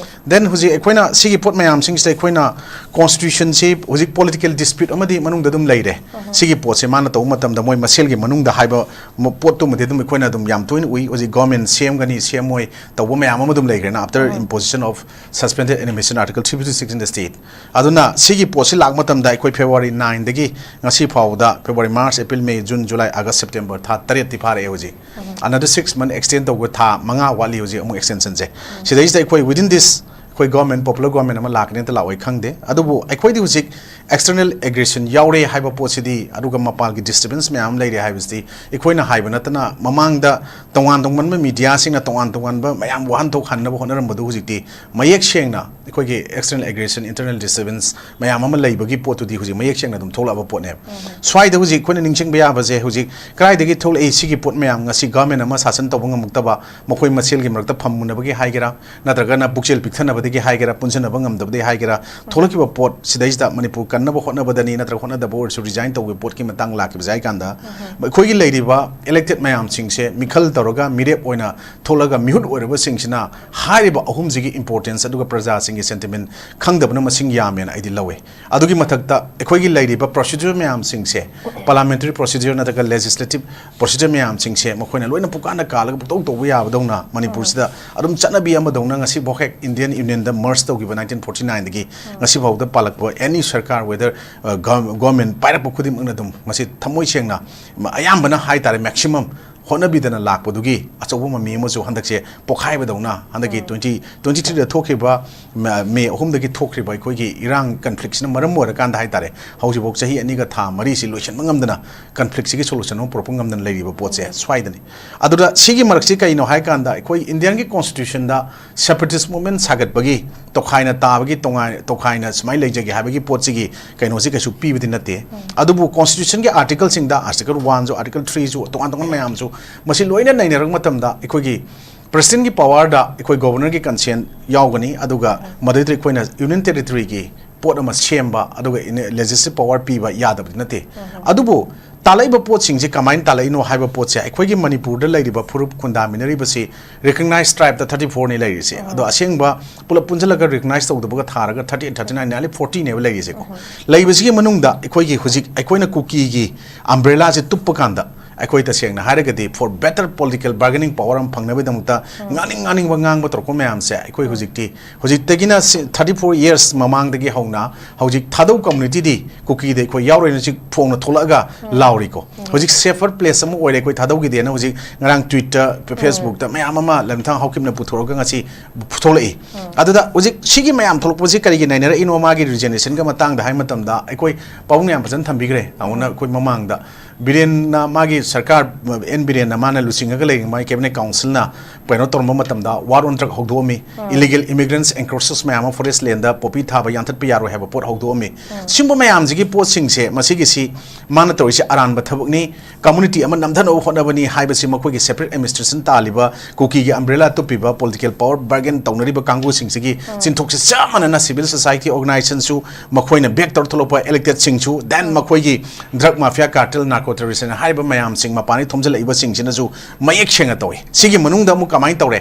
Then ꯍꯧꯖꯤꯛ ꯑꯩꯈꯣꯏꯅ ꯁꯤꯒꯤ ꯄꯣꯠ ꯃꯌꯥꯝꯁꯤꯡꯁꯤꯗ ꯑꯩꯈꯣꯏꯅ constitutionꯁꯤ ꯍꯧꯖꯤꯛ political dispute ꯑꯃꯗꯤ ꯃꯅꯨꯡꯗ ꯑꯗꯨꯝ ꯂꯩꯔꯦ꯫ ꯁꯤꯒꯤ ꯄꯣꯠꯁꯦ ꯃꯥꯅ ꯇꯧꯕ ꯃꯇꯝꯗ ꯃꯣꯏ ꯃꯁꯦꯜꯒꯤ ꯃꯅꯨꯡꯗ ꯍꯥꯏꯕ ꯃ-, ꯄꯣꯠꯇꯨꯃꯗꯤ ꯑꯗꯨꯝ ꯑꯩꯈꯣꯏꯅ ꯑꯗꯨꯝ ꯌꯥꯝ ꯇꯣꯏꯅ ꯎꯏ꯫ ꯍꯧꯖꯤꯛ government ꯁꯦꯝꯒꯅꯤ, ꯁꯦꯝꯃꯣꯏ ꯇꯧꯕ ꯃꯌꯥꯝ ꯑꯃ ꯑꯗꯨꯝ ꯂꯩꯈ꯭ꯔꯦꯅ, after imposition of suspended animation article three fifty six in the state꯫ ꯑꯗꯨꯅ ꯁꯤꯒꯤ ꯄꯣꯠꯁꯤ ꯂꯥꯛꯄ ꯃꯇꯝꯗ ꯑꯩꯈꯣꯏ February nineꯗꯒꯤ ꯉꯁꯤ ꯐꯥꯎꯕꯗ, February, March, April, May, June, July, August, September, ꯊꯥ ꯇꯔꯦꯠꯇꯤ ꯐꯥꯔꯛꯑꯦ ꯍꯧꯖꯤꯛ꯫ Another six month extend ꯇꯧꯕ ꯊꯥ ꯃꯉꯥ ꯋꯥꯠꯂꯤ ꯍꯧꯖꯤꯛ ꯑꯃꯨꯛ extensionꯁꯦ꯫ ꯁꯤꯗꯩꯁꯤꯗ ꯑꯩꯈꯣꯏ within this ꯑꯩꯈꯣꯏ ꯒꯣꯔꯃꯦꯟ, ꯄꯣꯄꯨꯂꯔ ꯒꯣꯔꯃꯦꯟ ꯑꯃ ꯂꯥꯛꯀꯅꯤ ꯅꯠꯇ ꯂꯥꯛꯑꯣꯏ ꯈꯪꯗꯦ, ꯑꯗꯨꯕꯨ ꯑꯩꯈꯣꯏꯗꯤ ꯍꯧꯖꯤꯛ ꯑꯦꯛꯁꯇꯔꯅꯦꯜ ꯑꯦꯒ꯭ꯔꯦꯁꯟ ꯌꯥꯎꯔꯦ ꯍꯥꯏꯕ ꯄꯣꯠꯁꯤꯗꯤ, ꯑꯗꯨꯒ ꯃꯄꯥꯟꯒꯤ ꯗꯤꯁꯇꯔꯕꯦꯟꯁ ꯃꯌꯥꯝ ꯑꯃ ꯂꯩꯔꯦ ꯍꯥꯏꯕꯁꯤꯗꯤ ꯑꯩꯈꯣꯏꯅ ꯍꯥꯏꯕ ꯅꯠꯇꯅ ꯃꯃꯥꯡꯗ ꯇꯣꯉꯥꯟ ꯇꯣꯉꯥꯟꯕ ꯃꯤꯗꯤꯌꯥꯁꯤꯡꯅ ꯇꯣꯉꯥꯟ ꯇꯣꯉꯥꯟꯕ ꯃꯌꯥꯝ ꯋꯥꯍꯟꯊꯣꯛ ꯍꯟꯅꯕ ꯍꯣꯠꯅꯔꯝꯕꯗꯨ ꯍꯧꯖꯤꯛꯇꯤ ꯃꯌꯦꯛ ꯁꯦꯡꯅ ꯑꯩꯈꯣꯏꯒꯤ ꯑꯦꯛꯁꯇꯔꯅꯦꯜ ꯑꯦꯒ꯭ꯔꯦꯁꯟ, ꯏꯟꯇꯔꯅꯦꯜ ꯗꯤꯁꯇꯔꯕꯦꯟꯁ ꯃꯌꯥꯝ ꯑꯃ ꯂꯩꯕꯒꯤ ꯄꯣꯠꯇꯨꯗꯤ ꯍꯧꯖꯤꯛ ꯃꯌꯦꯛ ꯁꯦꯡꯅ ꯑꯗꯨꯝ ꯊꯣꯛꯂꯛꯑꯕ ꯄꯣꯠꯅꯦꯕ꯫ ꯁ꯭ꯋꯥꯏꯗ ꯍꯧꯖꯤꯛ ꯑꯩꯈꯣꯏꯅ ꯅꯤꯡꯁꯤꯡꯕ ꯌꯥꯕꯁꯦ, ꯍꯧꯖꯤꯛ ꯀꯗꯥꯏꯗꯒꯤ ꯊꯣꯛꯂꯛꯏ ꯁꯤꯒꯤ ꯄꯣꯠ ꯃꯌꯥꯝ? ꯉꯁꯤ ꯒꯚꯔꯟꯃꯦꯟ ꯑꯃ ꯁꯥꯁꯟ ꯇꯧꯕ ꯉꯝꯃꯛꯇꯕ, ꯃꯈꯣꯏ ꯃꯁꯦꯜꯒꯤ ꯃꯔꯛꯇ ꯐꯝꯃꯨꯅꯕꯒꯤ ꯍꯥꯏꯒꯦꯔꯥ, ꯅꯠꯇ꯭ꯔꯒꯅ ꯄꯨꯛꯆꯦꯜ ꯄꯤꯛꯊꯅꯕꯗꯒꯤ ꯍꯥꯏꯒꯦꯔꯥ, ꯄꯨꯟꯁꯤꯟꯅꯕ ꯉꯝꯗꯕꯗꯒꯤ ꯍꯥꯏꯒꯦꯔꯥ, ꯊꯣꯛꯂꯛꯈꯤꯕ ꯄꯣꯠ ꯁꯤꯗꯩꯁꯤꯗ ꯃꯅꯤꯄꯨꯔ ꯀꯟꯅꯕ ꯍꯣꯠꯅꯕꯗꯅꯤ, ꯅꯠꯇ꯭ꯔꯒ ꯍꯣꯠꯅꯗꯕ ꯑꯣꯏꯔꯁꯨ ꯔꯤꯖꯥꯏꯟ ꯇꯧꯕꯒꯤ ꯄꯣꯠꯀꯤ ꯃꯇꯥꯡ ꯂꯥꯛꯈꯤꯕꯁꯦ ꯍꯥꯏ ꯀꯥꯟꯗ, ꯑꯩꯈꯣꯏꯒꯤ ꯂꯩꯔꯤꯕ ꯏꯂꯦꯛꯇꯦꯠ ꯃꯌꯥꯝꯁꯤꯡꯁꯦ ꯃꯤꯈꯜ ꯇꯧꯔꯒ, ꯃꯤꯔꯦꯞ ꯑꯣꯏꯅ ꯊꯣꯛꯂꯒ, ꯃꯤꯍꯨꯠ ꯑꯣꯏꯔꯕꯁꯤꯡꯁꯤꯅ ꯍꯥꯏꯔꯤꯕ ꯑꯍꯨꯝꯁꯤꯒꯤ ꯏꯝꯄꯣꯔꯇꯦꯟꯁ ꯑꯗꯨꯒ ꯄ꯭ꯔꯖꯥꯁꯤꯡꯒꯤ ꯁꯦꯟꯇꯤꯃꯦꯟ ꯈꯪꯗꯕꯅ ꯃꯁꯤꯡ ꯌꯥꯝꯃꯦꯅ ꯑꯩꯗꯤ ꯂꯧꯋꯦ꯫ ꯑꯗꯨꯒꯤ ꯃꯊꯛꯇ ꯑꯩꯈꯣꯏꯒꯤ ꯂꯩꯔꯤꯕ ꯄ꯭ꯔꯣꯁꯤꯗ꯭ꯌꯨꯔ ꯃꯌꯥꯝꯁꯤꯡꯁꯦ, ꯄꯥꯔꯂꯥꯃꯦꯟꯇꯔꯤ ꯄ꯭ꯔꯣꯁꯤꯗ꯭ꯌꯨꯔ ꯅꯠꯇ꯭ꯔꯒ ꯂꯦꯖꯤꯁꯂꯦꯇꯤꯚ ꯄ꯭ꯔꯣꯁꯤꯗ꯭ꯌꯨꯔ ꯃꯌꯥꯝꯁꯤꯡꯁꯦ ꯃꯈꯣꯏꯅ ꯂꯣꯏꯅ ꯄꯨꯀꯥꯟꯗ ꯀꯥꯜꯂꯒ ꯄꯨꯡꯇꯧ ꯇꯧꯕ ꯌꯥꯕꯗꯧꯅ, ꯃꯅꯤꯄꯨꯔꯁꯤꯗ ꯑꯗꯨꯝ ꯆꯠꯅꯕꯤ ꯑꯃꯗꯧꯅ ꯉꯁꯤꯐꯥꯎ ꯍꯦꯛ ꯏꯟꯗꯤꯌꯟ ꯌꯨꯅꯤꯌꯟꯗ ꯃꯔꯖ ꯇꯧꯈꯤꯕ ꯅꯥꯏꯟꯇꯤꯟ ꯐꯣꯔꯇꯤ ꯅꯥꯏꯟꯗꯒꯤ ꯉꯁꯤꯐꯥꯎꯗ ꯄꯥꯜꯂꯛꯄ ꯑꯦꯅꯤ ꯁꯔꯀꯥꯔ, ꯋꯦꯗꯔ ꯒꯣꯔꯃꯦꯟ ꯄꯥꯏꯔꯛꯄ ꯈꯨꯗꯤꯡꯃꯛꯅ ꯑꯗꯨꯝ ꯃꯁꯤ ꯊꯃꯣꯏ ꯁꯦꯡꯅ, ꯃ-, ꯑꯌꯥꯝꯕꯅ ꯍꯥꯏꯇꯥꯔꯦ, ꯃꯦꯛꯁꯤꯃꯝ ꯍꯣꯠꯅꯕꯤꯗꯅ ꯂꯥꯛꯄꯗꯨꯒꯤ ꯑꯆꯧꯕ ꯃꯃꯤ ꯑꯃꯁꯨ ꯍꯟꯗꯛꯁꯦ ꯄꯣꯛꯈꯥꯏꯕꯗꯧꯅ, ꯍꯟꯗꯛꯀꯤ ꯇ꯭ꯋꯦꯟꯇꯤ ꯇ꯭ꯋꯦꯟꯇꯤ ꯊ꯭ꯔꯤꯗ ꯊꯣꯛꯈꯤꯕ ꯃ-, ꯃꯦ ꯑꯍꯨꯝꯗꯒꯤ ꯊꯣꯛꯈ꯭ꯔꯤꯕ ꯑꯩꯈꯣꯏꯒꯤ ꯏꯔꯥꯡ ꯀꯟꯐ꯭ꯂꯤꯛꯁꯤꯅ ꯃꯔꯝ ꯑꯣꯏꯔꯀꯥꯟꯗ ꯍꯥꯏꯇꯥꯔꯦ, ꯍꯧꯖꯤꯛꯐꯥꯎ ꯆꯍꯤ ꯑꯅꯤꯒ ꯊꯥ ꯃꯔꯤꯁꯤ ꯂꯣꯏꯁꯤꯟꯕ ꯉꯝꯗꯅ, ꯀꯟꯐ꯭ꯂꯤꯛꯁꯤꯒꯤ ꯁꯣꯂꯨꯁꯟ ꯑꯃ ꯄꯨꯔꯛꯄ ꯉꯝꯗꯅ ꯂꯩꯔꯤꯕ ꯄꯣꯠꯁꯦ ꯁ꯭ꯋꯥꯏꯗꯅꯤ꯫ ꯑꯗꯨꯗ ꯁꯤꯒꯤ ꯃꯔꯛꯁꯤ ꯀꯩꯅꯣ ꯍꯥꯏ ꯀꯥꯟꯗ, ꯑꯩꯈꯣꯏ ꯏꯟꯗꯤꯌꯟꯒꯤ ꯀꯣꯟꯁꯇꯤꯇ꯭ꯌꯨꯁꯟꯗ ꯁꯦꯄꯔꯦꯇꯤꯁ ꯃꯨꯚꯃꯦꯟ ꯁꯥꯒꯠꯄꯒꯤ, ꯇꯣꯈꯥꯏꯅ ꯇꯥꯕꯒꯤ, ꯇꯣꯉꯥꯏ-, ꯇꯣꯈꯥꯏꯅ ꯁꯨꯃꯥꯏꯅ ꯂꯩꯖꯒꯦ ꯍꯥꯏꯕꯒꯤ ꯄꯣꯠꯁꯤꯒꯤ ꯀꯩꯅꯣꯁꯤ ꯀꯩꯁꯨ ꯄꯤꯕꯗꯤ ꯅꯠꯇꯦ꯫ ꯑꯗꯨꯕꯨ ꯀꯣꯟꯁꯇꯤꯇ꯭ꯌꯨꯁꯟꯒꯤ ꯑꯥꯔꯇꯤꯀꯜꯁꯤꯡꯗ, ꯑꯥꯔꯇꯤꯀꯜ ꯋꯥꯟꯁꯨ, ꯑꯥꯔꯇꯤꯀꯜ ꯊ꯭ꯔꯤꯁꯨ, ꯇꯣꯉꯥꯟ ꯇꯣꯉꯥꯟꯕ ꯃꯌꯥꯝꯁꯨ, ꯃꯁꯤ ꯂꯣꯏꯅ ꯅꯩꯅꯔꯛꯄ ꯃꯇꯝꯗ ꯑꯩꯈꯣꯏꯒꯤ ꯄ꯭ꯔꯦꯁꯤꯗꯦꯟꯒꯤ ꯄꯋꯥꯔꯗ ꯑꯩꯈꯣꯏ ꯒꯣꯕꯔꯅꯔꯒꯤ ꯀꯟꯁꯦꯟ ꯌꯥꯎꯒꯅꯤ, ꯑꯗꯨꯒ ꯃꯗꯨꯗꯩꯗ ꯑꯩꯈꯣꯏꯅ ꯌꯨꯅꯤꯌꯟ ꯇꯦꯔꯤꯇꯣꯔꯤꯒꯤ ꯄꯣꯠ ꯑꯃ ꯁꯦꯝꯕ, ꯑꯗꯨꯒ ꯏꯅ-, ꯂꯦꯖꯤꯁꯂꯦꯇꯤꯚ ꯄꯋꯥꯔ ꯄꯤꯕ ꯌꯥꯗꯕꯗꯤ ꯅꯠꯇꯦ꯫ ꯑꯗꯨꯕꯨ ꯇꯥꯜꯂꯛꯏꯕ ꯄꯣꯠꯁꯤꯡꯁꯦ ꯀꯃꯥꯏꯅ ꯇꯥꯜꯂꯛꯏꯅꯣ ꯍꯥꯏꯕ ꯄꯣꯠꯁꯦ, ꯑꯩꯈꯣꯏꯒꯤ ꯃꯅꯤꯄꯨꯔꯗ ꯂꯩꯔꯤꯕ ꯐꯨꯔꯨꯞ ꯈꯨꯟꯗꯥꯃꯤꯟꯅꯔꯤꯕꯁꯤ ꯔꯤꯀꯒꯅꯥꯏꯖ ꯇ꯭ꯔꯥꯏꯕꯇ ꯊꯥꯔꯇꯤ ꯐꯣꯔꯅꯤ ꯂꯩꯔꯤꯁꯦ꯫ ꯑꯗꯣ ꯑꯁꯦꯡꯕ ꯄꯨꯂꯞ ꯄꯨꯟꯁꯤꯜꯂꯒ ꯔꯤꯀꯒꯅꯥꯏꯖ ꯇꯧꯗꯕꯒ ꯊꯥꯔꯒ thirty eight, thirty nine, nearly ꯐꯣꯔꯇꯤꯅꯦꯕ ꯂꯩꯔꯤꯁꯦꯀꯣ꯫ ꯂꯩꯕꯁꯤꯒꯤ ꯃꯅꯨꯡꯗ ꯑꯩꯈꯣꯏꯒꯤ ꯍꯧꯖꯤꯛ ꯑꯩꯈꯣꯏꯅ ꯀꯨꯀꯤꯒꯤ ꯑꯝꯕ꯭ꯔꯦꯂꯥꯁꯦ ꯇꯨꯞꯄ ꯀꯥꯟꯗ, ꯑꯩꯈꯣꯏ ꯇꯁꯦꯡꯅ ꯍꯥꯏꯔꯒꯗꯤ for better political bargaining power ꯑꯃ ꯐꯪꯅꯕꯒꯤꯗꯃꯛꯇ ꯉꯥꯡꯅꯤꯡ ꯉꯥꯡꯅꯤꯡꯕ ꯉꯥꯡꯕ ꯇꯧꯔꯛꯄ ꯃꯌꯥꯝꯁꯦ ꯑꯩꯈꯣꯏ ꯍꯧꯖꯤꯛꯇꯤ, ꯍꯧꯖꯤꯛꯇꯒꯤꯅ ꯁꯤ thirty four years ꯃꯃꯥꯡꯗꯒꯤ ꯍꯧꯅ ꯍꯧꯖꯤꯛ ꯊꯥꯗꯧ communityꯗꯤ ꯀꯨꯀꯤꯗ ꯑꯩꯈꯣꯏ ꯌꯥꯎꯔꯣꯏꯅ ꯍꯧꯖꯤꯛ ꯐꯣꯡꯅ ꯊꯣꯛꯂꯛꯑꯒ ꯂꯥꯎꯔꯤꯀꯣ꯫ ꯍꯧꯖꯤꯛ safer place ꯑꯃ ꯑꯣꯏꯔꯦ ꯑꯩꯈꯣꯏ ꯊꯥꯗꯧꯒꯤꯗꯤꯅ ꯍꯧꯖꯤꯛ ꯉꯔꯥꯡ Twitterꯇ, Facebookꯇ ꯃꯌꯥꯝ ꯑꯃ ꯂꯝꯊꯥꯡ ꯍꯥꯎꯀꯤꯞꯅ ꯄꯨꯊꯣꯔꯛꯑꯒ ꯉꯁꯤ ꯊꯣꯛꯂꯛꯏ꯫ ꯑꯗꯨꯗ ꯍꯧꯖꯤꯛ ꯁꯤꯒꯤ ꯃꯌꯥꯝ ꯊꯣꯛꯂꯛꯄꯁꯤ ꯀꯔꯤꯒꯤ ꯅꯩꯅꯔꯛꯏꯅꯣ ꯃꯥꯒꯤ resignationꯒ ꯃꯇꯥꯡꯗ ꯍꯥꯏ ꯃꯇꯝꯗ ꯑꯩꯈꯣꯏ ꯄꯥꯕꯨꯡ ꯌꯥꯝ ꯐꯖꯅ ꯊꯝꯕꯤꯈ꯭ꯔꯦ꯫ ꯑꯗꯨꯅ ꯑꯩꯈꯣꯏ ꯃꯃꯥꯡꯗ ꯕꯤꯔꯦꯟꯅ ꯃꯥꯒꯤ ꯁꯔꯀꯥꯔ, ꯑꯦꯟ ꯕꯤꯔꯦꯟꯅ ꯃꯥꯅ ꯂꯨꯆꯤꯡꯉꯒ ꯂꯩꯔꯤꯕ ꯃꯥꯒꯤ cabinet councilꯅ ꯀꯩꯅꯣ ꯇꯧꯔꯝꯕ ꯃꯇꯝꯗ war on drug ꯍꯧꯗꯣꯛꯑꯝꯃꯤ꯫ Illegal immigrants encroachers ꯃꯌꯥꯝ ꯑꯃ forest landꯗ poppy ꯊꯥꯕ ꯌꯥꯟꯊꯠꯄ ꯌꯥꯔꯣꯏ ꯍꯥꯏꯕ ꯄꯣꯠ ꯍꯧꯗꯣꯛꯑꯝꯃꯤ꯫ ꯁꯤꯒꯨꯝꯕ ꯃꯌꯥꯝꯁꯤꯒꯤ ꯄꯣꯠꯁꯤꯡꯁꯦ ꯃꯁꯤꯒꯤꯁꯤ ꯃꯥꯅ ꯇꯧꯔꯤꯁꯦ ꯑꯔꯥꯟꯕ ꯊꯕꯛꯅꯤ꯫ Community ꯑꯃ ꯅꯝꯊꯅꯕ ꯍꯣꯠꯅꯕꯅꯤ ꯍꯥꯏꯕꯁꯤ ꯃꯈꯣꯏꯒꯤ separate administration ꯇꯥꯜꯂꯤꯕ ꯀꯨꯀꯤꯒꯤ umbrella ꯇꯨꯞꯄꯤꯕ political power bargain ꯇꯧꯅꯔꯤꯕ ꯀꯥꯡꯕꯨꯁꯤꯡꯁꯤꯒꯤ ꯆꯤꯟꯊꯣꯛꯁꯦ ꯆꯞ ꯃꯥꯟꯅꯅ civil society organizationꯁꯨ ꯃꯈꯣꯏꯅ back ꯇꯧꯔ ꯊꯣꯛꯂꯛꯄ electedꯁꯤꯡꯁꯨ, then ꯃꯈꯣꯏꯒꯤ drug mafia, cartel, narco terrorist ꯍꯥꯏꯔꯤꯕ ꯃꯌꯥꯝꯁꯤꯡ ꯃꯄꯥꯟꯗꯒꯤ ꯊꯣꯝꯖꯤꯜꯂꯛꯏꯕꯁꯤꯡꯁꯤꯅꯁꯨ ꯃꯌꯦꯛ ꯁꯦꯡꯅ ꯇꯧꯏ꯫ ꯁꯤꯒꯤ ꯃꯅꯨꯡꯗ ꯑꯃꯨꯛ ꯀꯃꯥꯏꯅ ꯇꯧꯔꯦ?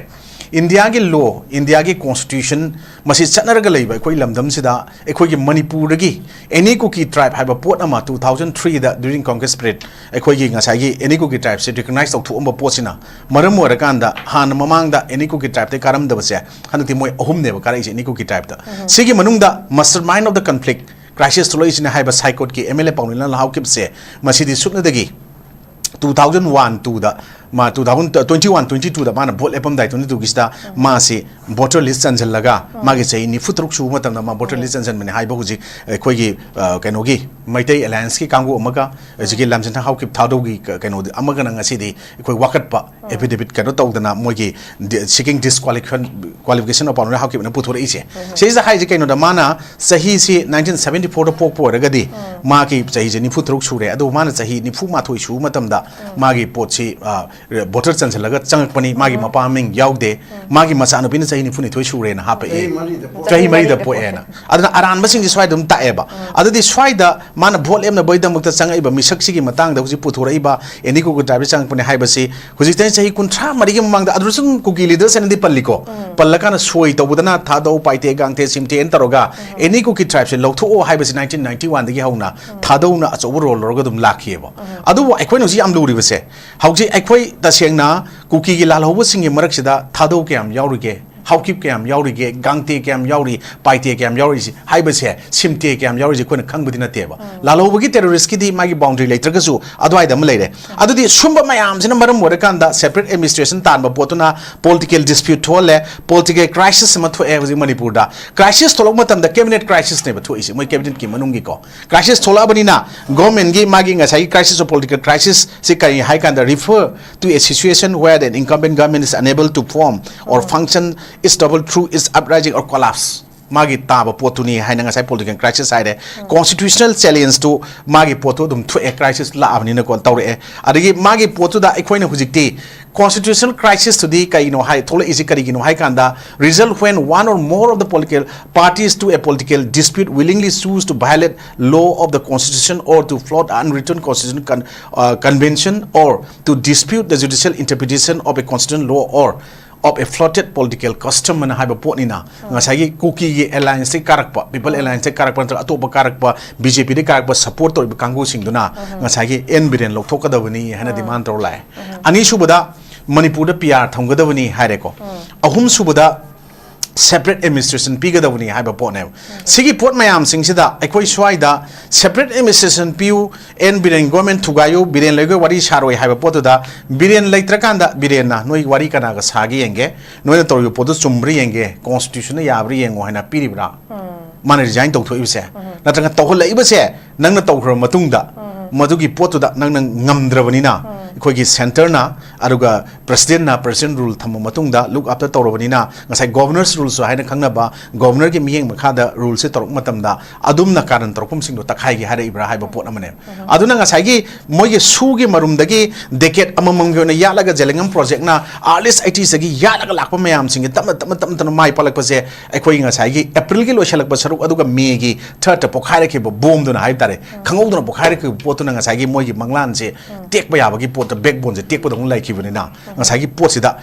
ꯏꯟꯗꯤꯌꯥꯒꯤ law, ꯏꯟꯗꯤꯌꯥꯒꯤ constitution ꯃꯁꯤ ꯆꯠꯅꯔꯒ ꯂꯩꯕ ꯑꯩꯈꯣꯏ ꯂꯝꯗꯝꯁꯤꯗ ꯑꯩꯈꯣꯏꯒꯤ ꯃꯅꯤꯄꯨꯔꯗꯒꯤ any Kuki tribe ꯍꯥꯏꯕ ꯄꯣꯠ ꯑꯃ two thousand threeꯗ during Congress period ꯑꯩꯈꯣꯏꯒꯤ ꯉꯁꯥꯏꯒꯤ any Kuki tribeꯁꯦ recognize ꯇꯧꯊꯣꯛꯑꯝꯕ ꯄꯣꯠꯁꯤꯅ ꯃꯔꯝ ꯑꯣꯏꯔꯀꯥꯟꯗ ꯍꯥꯟꯅ ꯃꯃꯥꯡꯗ any Kuki tribeꯇꯩ ꯀꯥꯔꯝꯗꯕꯁꯦ ꯍꯟꯗꯛꯇꯤ ꯃꯣꯏ ꯑꯍꯨꯝꯅꯦꯕ ꯀꯥꯔꯛꯏꯁꯦ any Kuki tribeꯇ꯫ ꯁꯤꯒꯤ ꯃꯅꯨꯡꯗ mastermind of the conflict crisis ꯊꯣꯛꯂꯛꯏꯁꯤꯅ ꯍꯥꯏꯕ ꯁꯥꯏꯀꯣꯠꯀꯤ ꯑꯦꯝ ꯑꯦꯜ ꯑꯦ ꯄꯥꯎꯅꯤꯂꯥꯜ ꯍꯥꯎꯀꯤꯞꯁꯦ ꯃꯁꯤꯗꯤ ꯁꯨꯞꯅꯗꯒꯤ two thousand one twoꯗ ꯃꯥ two thousand twenty one twenty twoꯗ ꯃꯥꯅ vote ꯂꯦꯞꯄꯝꯗꯥꯏ twenty twoꯒꯤꯁꯤꯗ ꯃꯥꯁꯤ voter list ꯆꯟꯁꯤꯜꯂꯒ ꯃꯥꯒꯤ ꯆꯍꯤ ꯅꯤꯐꯨ ꯇꯔꯨꯛ ꯁꯨꯕ ꯃꯇꯝꯗ ꯃꯥ voter list ꯆꯟꯁꯤꯟꯕꯅꯦ ꯍꯥꯏꯕ ꯍꯧꯖꯤꯛ ꯑꯩꯈꯣꯏꯒꯤ ꯑ, ꯀꯩꯅꯣꯒꯤ ꯃꯩꯇꯩ allianceꯀꯤ ꯀꯥꯡꯕꯨ ꯑꯃꯒ ꯍꯧꯖꯤꯛꯀꯤ ꯂꯝꯖꯤꯡꯊꯥ ꯍꯥꯎꯀꯤꯞ ꯊꯥꯗꯧꯒꯤ ꯀ- ꯀꯩꯅꯣꯗꯤ ꯑꯃꯒꯅ ꯉꯁꯤꯗꯤ ꯑꯩꯈꯣꯏ ꯋꯥꯀꯠꯄ affidavit ꯀꯩꯅꯣ ꯇꯧꯗꯅ ꯃꯣꯏꯒꯤ di- seeking disqualification, qualification of ꯄꯥꯎꯅꯤꯂꯥꯜ ꯍꯥꯎꯀꯤꯞꯅ ꯄꯨꯊꯣꯔꯛꯏꯁꯦ꯫ ꯁꯤꯁꯤꯗ ꯍꯥꯏꯁꯦ ꯀꯩꯅꯣꯗ ꯃꯥꯅ ꯆꯍꯤꯁꯤ nineteen seventy fourꯗ ꯄꯣꯛꯄ ꯑꯣꯏꯔꯒꯗꯤ ꯃꯥꯒꯤ ꯆꯍꯤꯁꯦ ꯅꯤꯐꯨ ꯇꯔꯨꯛ ꯁꯨꯔꯦ꯫ ꯑꯗꯨꯕꯨ ꯃꯥꯅ ꯆꯍꯤ ꯅꯤꯐꯨ ꯃꯥꯊꯣꯏ ꯁꯨꯕ ꯃꯇꯝꯗ ꯃꯥꯒꯤ ꯄꯣꯠꯁꯤ ꯑ, ꯚꯣꯇꯔ ꯆꯟꯁꯤꯜꯂꯒ ꯆꯪꯉꯛꯄꯅꯤ, ꯃꯥꯒꯤ ꯃꯄꯥ ꯃꯃꯤꯡ ꯌꯥꯎꯗꯦ, ꯃꯥꯒꯤ ꯃꯆꯥꯅꯨꯄꯤꯅ ꯆꯍꯤ ꯅꯤꯐꯨꯅꯤꯊꯣꯏ ꯁꯨꯔꯦꯅ ꯍꯥꯞꯄꯛꯑꯦ, ꯆꯍꯤ ꯃꯔꯤꯗ ꯄꯣꯛꯑꯦ꯫ ꯆꯍꯤ ꯃꯔꯤꯗ ꯄꯣꯛꯑꯦꯅ꯫ ꯑꯗꯨꯅ ꯑꯔꯥꯟꯕꯁꯤꯡꯁꯦ ꯁ꯭ꯋꯥꯏꯗ ꯑꯗꯨꯝ ꯇꯥꯛꯑꯦꯕ꯫ ꯑꯗꯨꯗꯤ ꯁ꯭ꯋꯥꯏꯗ ꯃꯥꯅ ꯚꯣꯠ ꯂꯦꯞꯅꯕꯒꯤꯗꯃꯛꯇ ꯆꯪꯉꯛꯏꯕ ꯃꯤꯁꯛꯁꯤꯒꯤ ꯃꯇꯥꯡꯗ ꯍꯧꯖꯤꯛ ꯄꯨꯊꯣꯔꯛꯏꯕ ꯑꯦꯅꯤ ꯀꯨꯀꯤ ꯇ꯭ꯔꯥꯏꯕꯁꯤ ꯆꯪꯉꯛꯄꯅꯦ ꯍꯥꯏꯕꯁꯤ ꯍꯧꯖꯤꯛꯇꯩ ꯆꯍꯤ ꯀꯨꯟꯊ꯭ꯔꯥ ꯃꯔꯤꯒꯤ ꯃꯃꯥꯡꯗ ꯑꯗꯨꯗꯁꯨ ꯑꯗꯨꯝ ꯀꯨꯀꯤ ꯂꯤꯗꯔꯁ ꯍꯥꯏꯅꯗꯤ ꯄꯜꯂꯤꯀꯣ꯫ ꯄꯜꯂꯀꯥꯟꯗ ꯁꯣꯏ ꯇꯧꯗꯅ ꯊꯥꯗꯧ, ꯄꯥꯏꯇꯦ, ꯒꯥꯡꯇꯦ, ꯁꯤꯝꯇꯦꯅ ꯇꯧꯔꯒ ꯑꯦꯅꯤ ꯀꯨꯀꯤ ꯇ꯭ꯔꯥꯏꯕꯁꯦ ꯂꯧꯊꯣꯛꯑꯣ ꯍꯥꯏꯕꯁꯤ ꯅꯥꯏꯟꯇꯤꯟ ꯅꯥꯏꯟꯇꯤ ꯋꯥꯟꯗꯒꯤ ꯍꯧꯅ ꯊꯥꯗꯧꯅ ꯑꯆꯧꯕ ꯔꯣꯜ ꯂꯧꯔꯒ ꯑꯗꯨꯝ ꯂꯥꯛꯈꯤꯑꯕ꯫ ꯑꯗꯨꯕꯨ ꯑꯩꯈꯣꯏꯅ ꯍꯧꯖꯤꯛ ꯌꯥꯝ ꯂꯨꯔꯤꯕꯁꯦ, ꯍꯧꯖꯤꯛ ꯑꯩꯈꯣꯏ ꯇꯁꯦꯡꯅ ꯀꯨꯀꯤꯒꯤ ꯂꯥꯜꯍꯧꯕꯁꯤꯡꯒꯤ ꯃꯔꯛꯁꯤꯗ ꯊꯥꯗꯧ ꯀꯌꯥꯝ ꯌꯥꯎꯔꯤꯒꯦ, ꯍꯥꯎꯀꯤꯞ ꯀꯌꯥꯝ ꯌꯥꯎꯔꯤꯒꯦ, ꯒꯥꯡꯇꯦ ꯀꯌꯥꯝ ꯌꯥꯎꯔꯤ, ꯄꯥꯏꯇꯦ ꯀꯌꯥꯝ ꯌꯥꯎꯔꯤꯁꯤ ꯍꯥꯏꯕꯁꯦ, ꯁꯤꯝꯇꯦ ꯀꯌꯥꯝ ꯌꯥꯎꯔꯤꯁꯦ ꯑꯩꯈꯣꯏꯅ ꯈꯪꯕꯗꯤ ꯅꯠꯇꯦꯕ꯫ ꯂꯥꯜꯍꯧꯕꯒꯤ ꯇꯦꯔꯣꯔꯤꯁꯀꯤꯗꯤ ꯃꯥꯒꯤ ꯕꯥꯎꯟꯗꯔꯤ ꯂꯩꯇ꯭ꯔꯒꯁꯨ ꯑꯗꯨꯋꯥꯏꯗ ꯑꯃ ꯂꯩꯔꯦ꯫ ꯑꯗꯨꯗꯤ ꯁꯨꯝꯕ ꯃꯌꯥꯝꯁꯤꯅ ꯃꯔꯝ ꯑꯣꯏꯔꯀꯥꯟꯗ ꯁꯦꯄꯔꯦꯠ ꯑꯦꯗꯃꯤꯅꯤꯁꯇ꯭ꯔꯦꯁꯟ ꯇꯥꯟꯕ ꯄꯣꯠꯇꯨꯅ ꯄꯣꯂꯤꯇꯤꯀꯦꯜ ꯗꯤꯁꯄ꯭ꯌꯨꯠ ꯊꯣꯛꯍꯜꯂꯦ, ꯄꯣꯂꯤꯇꯤꯀꯦꯜ ꯀ꯭ꯔꯥꯏꯁꯤꯁ ꯑꯃ ꯊꯣꯛꯑꯦ ꯍꯧꯖꯤꯛ ꯃꯅꯤꯄꯨꯔꯗ꯫ ꯀ꯭ꯔꯥꯏꯁꯤꯁ ꯊꯣꯛꯂꯛꯄ ꯃꯇꯝꯗ ꯀꯦꯕꯤꯅꯦꯠ ꯀ꯭ꯔꯥꯏꯁꯤꯁꯅꯦꯕ ꯊꯣꯛꯏꯁꯦ, ꯃꯣꯏ ꯀꯦꯕꯤꯅꯦꯠꯀꯤ ꯃꯅꯨꯡꯒꯤꯀꯣ꯫ ꯀ꯭ꯔꯥꯏꯁꯤꯁ ꯊꯣꯛꯂꯛꯑꯕꯅꯤꯅ ꯒꯣꯔꯃꯦꯟꯒꯤ ꯃꯥꯒꯤ ꯉꯁꯥꯏꯒꯤ crisis of political crisis ꯁꯤ ꯀꯔꯤ ꯍꯥꯏ ꯀꯥꯟꯗ refer to a situation where the incumbent government is unable to form or function its double through its uprising or collapse, ꯃꯥꯒꯤ ꯇꯥꯕ ꯄꯣꯠꯇꯨꯅꯤ ꯍꯥꯏꯅ ꯉꯁꯥꯏ ꯄꯣꯂꯤꯇꯤꯀꯦꯜ ꯀ꯭ꯔꯥꯏꯁꯤꯁ ꯍꯥꯏꯔꯦ꯫ ꯀꯣꯟꯁꯇꯤꯇ꯭ꯌꯨꯁꯅꯦꯜ ꯆꯦꯂꯦꯟꯖꯇꯨ ꯃꯥꯒꯤ ꯄꯣꯠꯇꯨ ꯑꯗꯨꯝ ꯊꯣꯛꯑꯦ, ꯀ꯭ꯔꯥꯏꯁꯤꯁ ꯂꯥꯛꯑꯕꯅꯤꯅꯀꯣ ꯇꯧꯔꯛꯑꯦ꯫ ꯑꯗꯒꯤ ꯃꯥꯒꯤ ꯄꯣꯠꯇꯨꯗ ꯑꯩꯈꯣꯏꯅ ꯍꯧꯖꯤꯛꯇꯤ ꯀꯣꯟꯁꯇꯤꯇ꯭ꯌꯨꯁꯅꯦꯜ ꯀ꯭ꯔꯥꯏꯁꯤꯁꯇꯨꯗꯤ ꯀꯔꯤꯅꯣ ꯍꯥꯏ, ꯊꯣꯛꯂꯛꯏꯁꯤ ꯀꯔꯤꯒꯤꯅꯣ ꯍꯥꯏ ꯀꯥꯟꯗ, result when one or more of the political parties to a political dispute willingly choose to violate law of the constitution or to flout unwritten constitution con- uh, convention or to dispute the judicial interpretation of a constitutional law or of a flouted political custom ꯑꯅ ꯍꯥꯏꯕ ꯄꯣꯠꯅꯤꯅ, ꯉꯁꯥꯏꯒꯤ ꯀꯨꯀꯤꯒꯤ ꯑꯦꯂꯥꯏꯟꯁꯇꯒꯤ ꯀꯥꯔꯛꯄ, people ꯑꯦꯂꯥꯏꯟꯁꯇꯒꯤ ꯀꯥꯔꯛꯄ ꯅꯠꯇ꯭ꯔꯒ ꯑꯇꯣꯞꯄ ꯀꯥꯔꯛꯄ, B J ꯄꯤꯗꯒꯤ ꯀꯥꯔꯛꯄ ꯁꯄꯣꯔꯠ ꯇꯧꯔꯤꯕ ꯀꯥꯡꯕꯨꯁꯤꯡꯗꯨꯅ ꯉꯁꯥꯏꯒꯤ ꯑꯦꯟ ꯕꯤꯔꯦꯟ ꯂꯧꯊꯣꯛꯀꯗꯕꯅꯤ ꯍꯥꯏꯅ ꯗꯤꯃꯥꯟ ꯇꯧꯔ ꯂꯥꯛꯑꯦ꯫ ꯑꯅꯤꯁꯨꯕꯗ ꯃꯅꯤꯄꯨꯔꯗ ꯄꯤ ꯑꯥꯔ ꯊꯝꯒꯗꯕꯅꯤ ꯍꯥꯏꯔꯦꯀꯣ꯫ ꯑꯍꯨꯝꯁꯨꯕꯗ ꯁꯦꯄꯔꯦꯠ ꯑꯦꯗꯃꯤꯅꯤꯁꯇ꯭ꯔꯦꯁꯟ ꯄꯤꯒꯗꯕꯅꯤ ꯍꯥꯏꯕ ꯄꯣꯠꯅꯦꯕ꯫ ꯁꯤꯒꯤ ꯄꯣꯠ ꯃꯌꯥꯝꯁꯤꯡꯁꯤꯗ ꯑꯩꯈꯣꯏ ꯁ꯭ꯋꯥꯏꯗ ꯁꯦꯄꯔꯦꯠ ꯑꯦꯗꯃꯤꯅꯤꯁꯇ꯭ꯔꯦꯁꯟ ꯄꯤꯌꯨ, ꯑꯦꯟ ꯕꯤꯔꯦꯟ ꯒꯣꯔꯃꯦꯟ ꯊꯨꯒꯥꯏꯌꯨ, ꯕꯤꯔꯦꯟ ꯂꯩꯒ ꯋꯥꯔꯤ ꯁꯥꯔꯣꯏ ꯍꯥꯏꯕ ꯄꯣꯠꯇꯨꯗ ꯕꯤꯔꯦꯟ ꯂꯩꯇ꯭ꯔꯀꯥꯟꯗ ꯕꯤꯔꯦꯟꯅ ꯅꯣꯏ ꯋꯥꯔꯤ ꯀꯅꯥꯒ ꯁꯥꯒꯦ ꯌꯦꯡꯒꯦ, ꯅꯣꯏꯅ ꯇꯧꯔꯤꯕ ꯄꯣꯠꯇꯨ ꯆꯨꯝꯕ꯭ꯔꯥ ꯌꯦꯡꯒꯦ, ꯀꯣꯟꯁꯇꯤꯇ꯭ꯌꯨꯁꯟꯅ ꯌꯥꯕ꯭ꯔꯥ ꯌꯦꯡꯉꯣ ꯍꯥꯏꯅ ꯄꯤꯔꯤꯕ꯭ꯔꯥ? ꯃꯥꯅ ꯔꯤꯖꯥꯏꯟ ꯇꯧꯊꯣꯛꯏꯕꯁꯦ ꯅꯠꯇ꯭ꯔꯒ ꯇꯧꯍꯜꯂꯛꯏꯕꯁꯦ ꯅꯪꯅ ꯇꯧꯈ꯭ꯔꯕ ꯃꯇꯨꯡꯗ ꯃꯗꯨꯒꯤ ꯄꯣꯠꯇꯨꯗ ꯅꯪꯅ ꯉꯝꯗ꯭ꯔꯕꯅꯤꯅ, ꯑꯩꯈꯣꯏꯒꯤ centreꯅ ꯑꯗꯨꯒ presidentꯅ president rule ꯊꯝꯕ ꯃꯇꯨꯡꯗ look after ꯇꯧꯔꯕꯅꯤꯅ, ꯉꯁꯥꯏ governor's ruleꯁꯨ ꯍꯥꯏꯅ ꯈꯪꯅꯕ governorꯒꯤ ꯃꯤꯠꯌꯦꯡ ꯃꯈꯥꯗ ruleꯁꯦ ꯇꯧꯔꯛꯄ ꯃꯇꯝꯗ ꯑꯗꯨꯝꯅ ꯀꯥꯔꯟ ꯇꯧꯔꯛꯐꯝꯁꯤꯡꯗꯣ ꯇꯛꯈꯥꯏꯒꯦ ꯍꯥꯏꯔꯛꯏꯕ꯭ꯔꯥ ꯍꯥꯏꯕ ꯄꯣꯠ ꯑꯃꯅꯦ꯫ ꯑꯗꯨꯅ ꯉꯁꯥꯏꯒꯤ ꯃꯣꯏꯒꯤ ꯁꯨꯒꯤ ꯃꯔꯨꯝꯗꯒꯤ decade ꯑꯃꯃꯝꯒꯤ ꯑꯣꯏꯅ ꯌꯥꯠꯂꯒ ꯖꯦꯂꯦꯡꯉꯝ projectꯅ early eightiesꯇꯒꯤ ꯌꯥꯠꯂꯒ ꯂꯥꯛꯄ ꯃꯌꯥꯝꯁꯤꯡꯁꯦ ꯇꯞꯅ ꯇꯞꯅ ꯇꯞꯅ ꯇꯞꯅ ꯃꯥꯏ ꯄꯥꯛꯂꯛꯄꯁꯦ, ꯑꯩꯈꯣꯏꯒꯤ ꯉꯁꯥꯏꯒꯤ Aprilꯒꯤ ꯂꯣꯏꯁꯤꯜꯂꯛꯄ ꯁꯔꯨꯛ ꯑꯗꯨꯒ Mayꯒꯤ thirdꯇ ꯄꯣꯛꯈꯥꯏꯔꯛꯈꯤꯕ bombꯗꯨꯅ ꯍꯥꯏꯕ ꯇꯥꯔꯦ, ꯈꯪꯍꯧꯗꯅ ꯄꯣꯛꯈꯥꯏꯔꯛꯈꯤꯕ ꯄꯣꯠꯇꯨꯅ ꯉꯁꯥꯏꯒꯤ ꯃꯣꯏꯒꯤ ꯃꯪꯂꯥꯟꯁꯦ ꯇꯦꯛꯄ ꯌꯥꯕꯒꯤ ꯄꯣꯠꯇ backboneꯁꯦ ꯇꯦꯛꯄꯗꯧꯅ ꯂꯩꯈꯤꯕꯅꯤꯅ, ꯉꯁꯥꯏꯒꯤ ꯄꯣꯠꯁꯤꯗ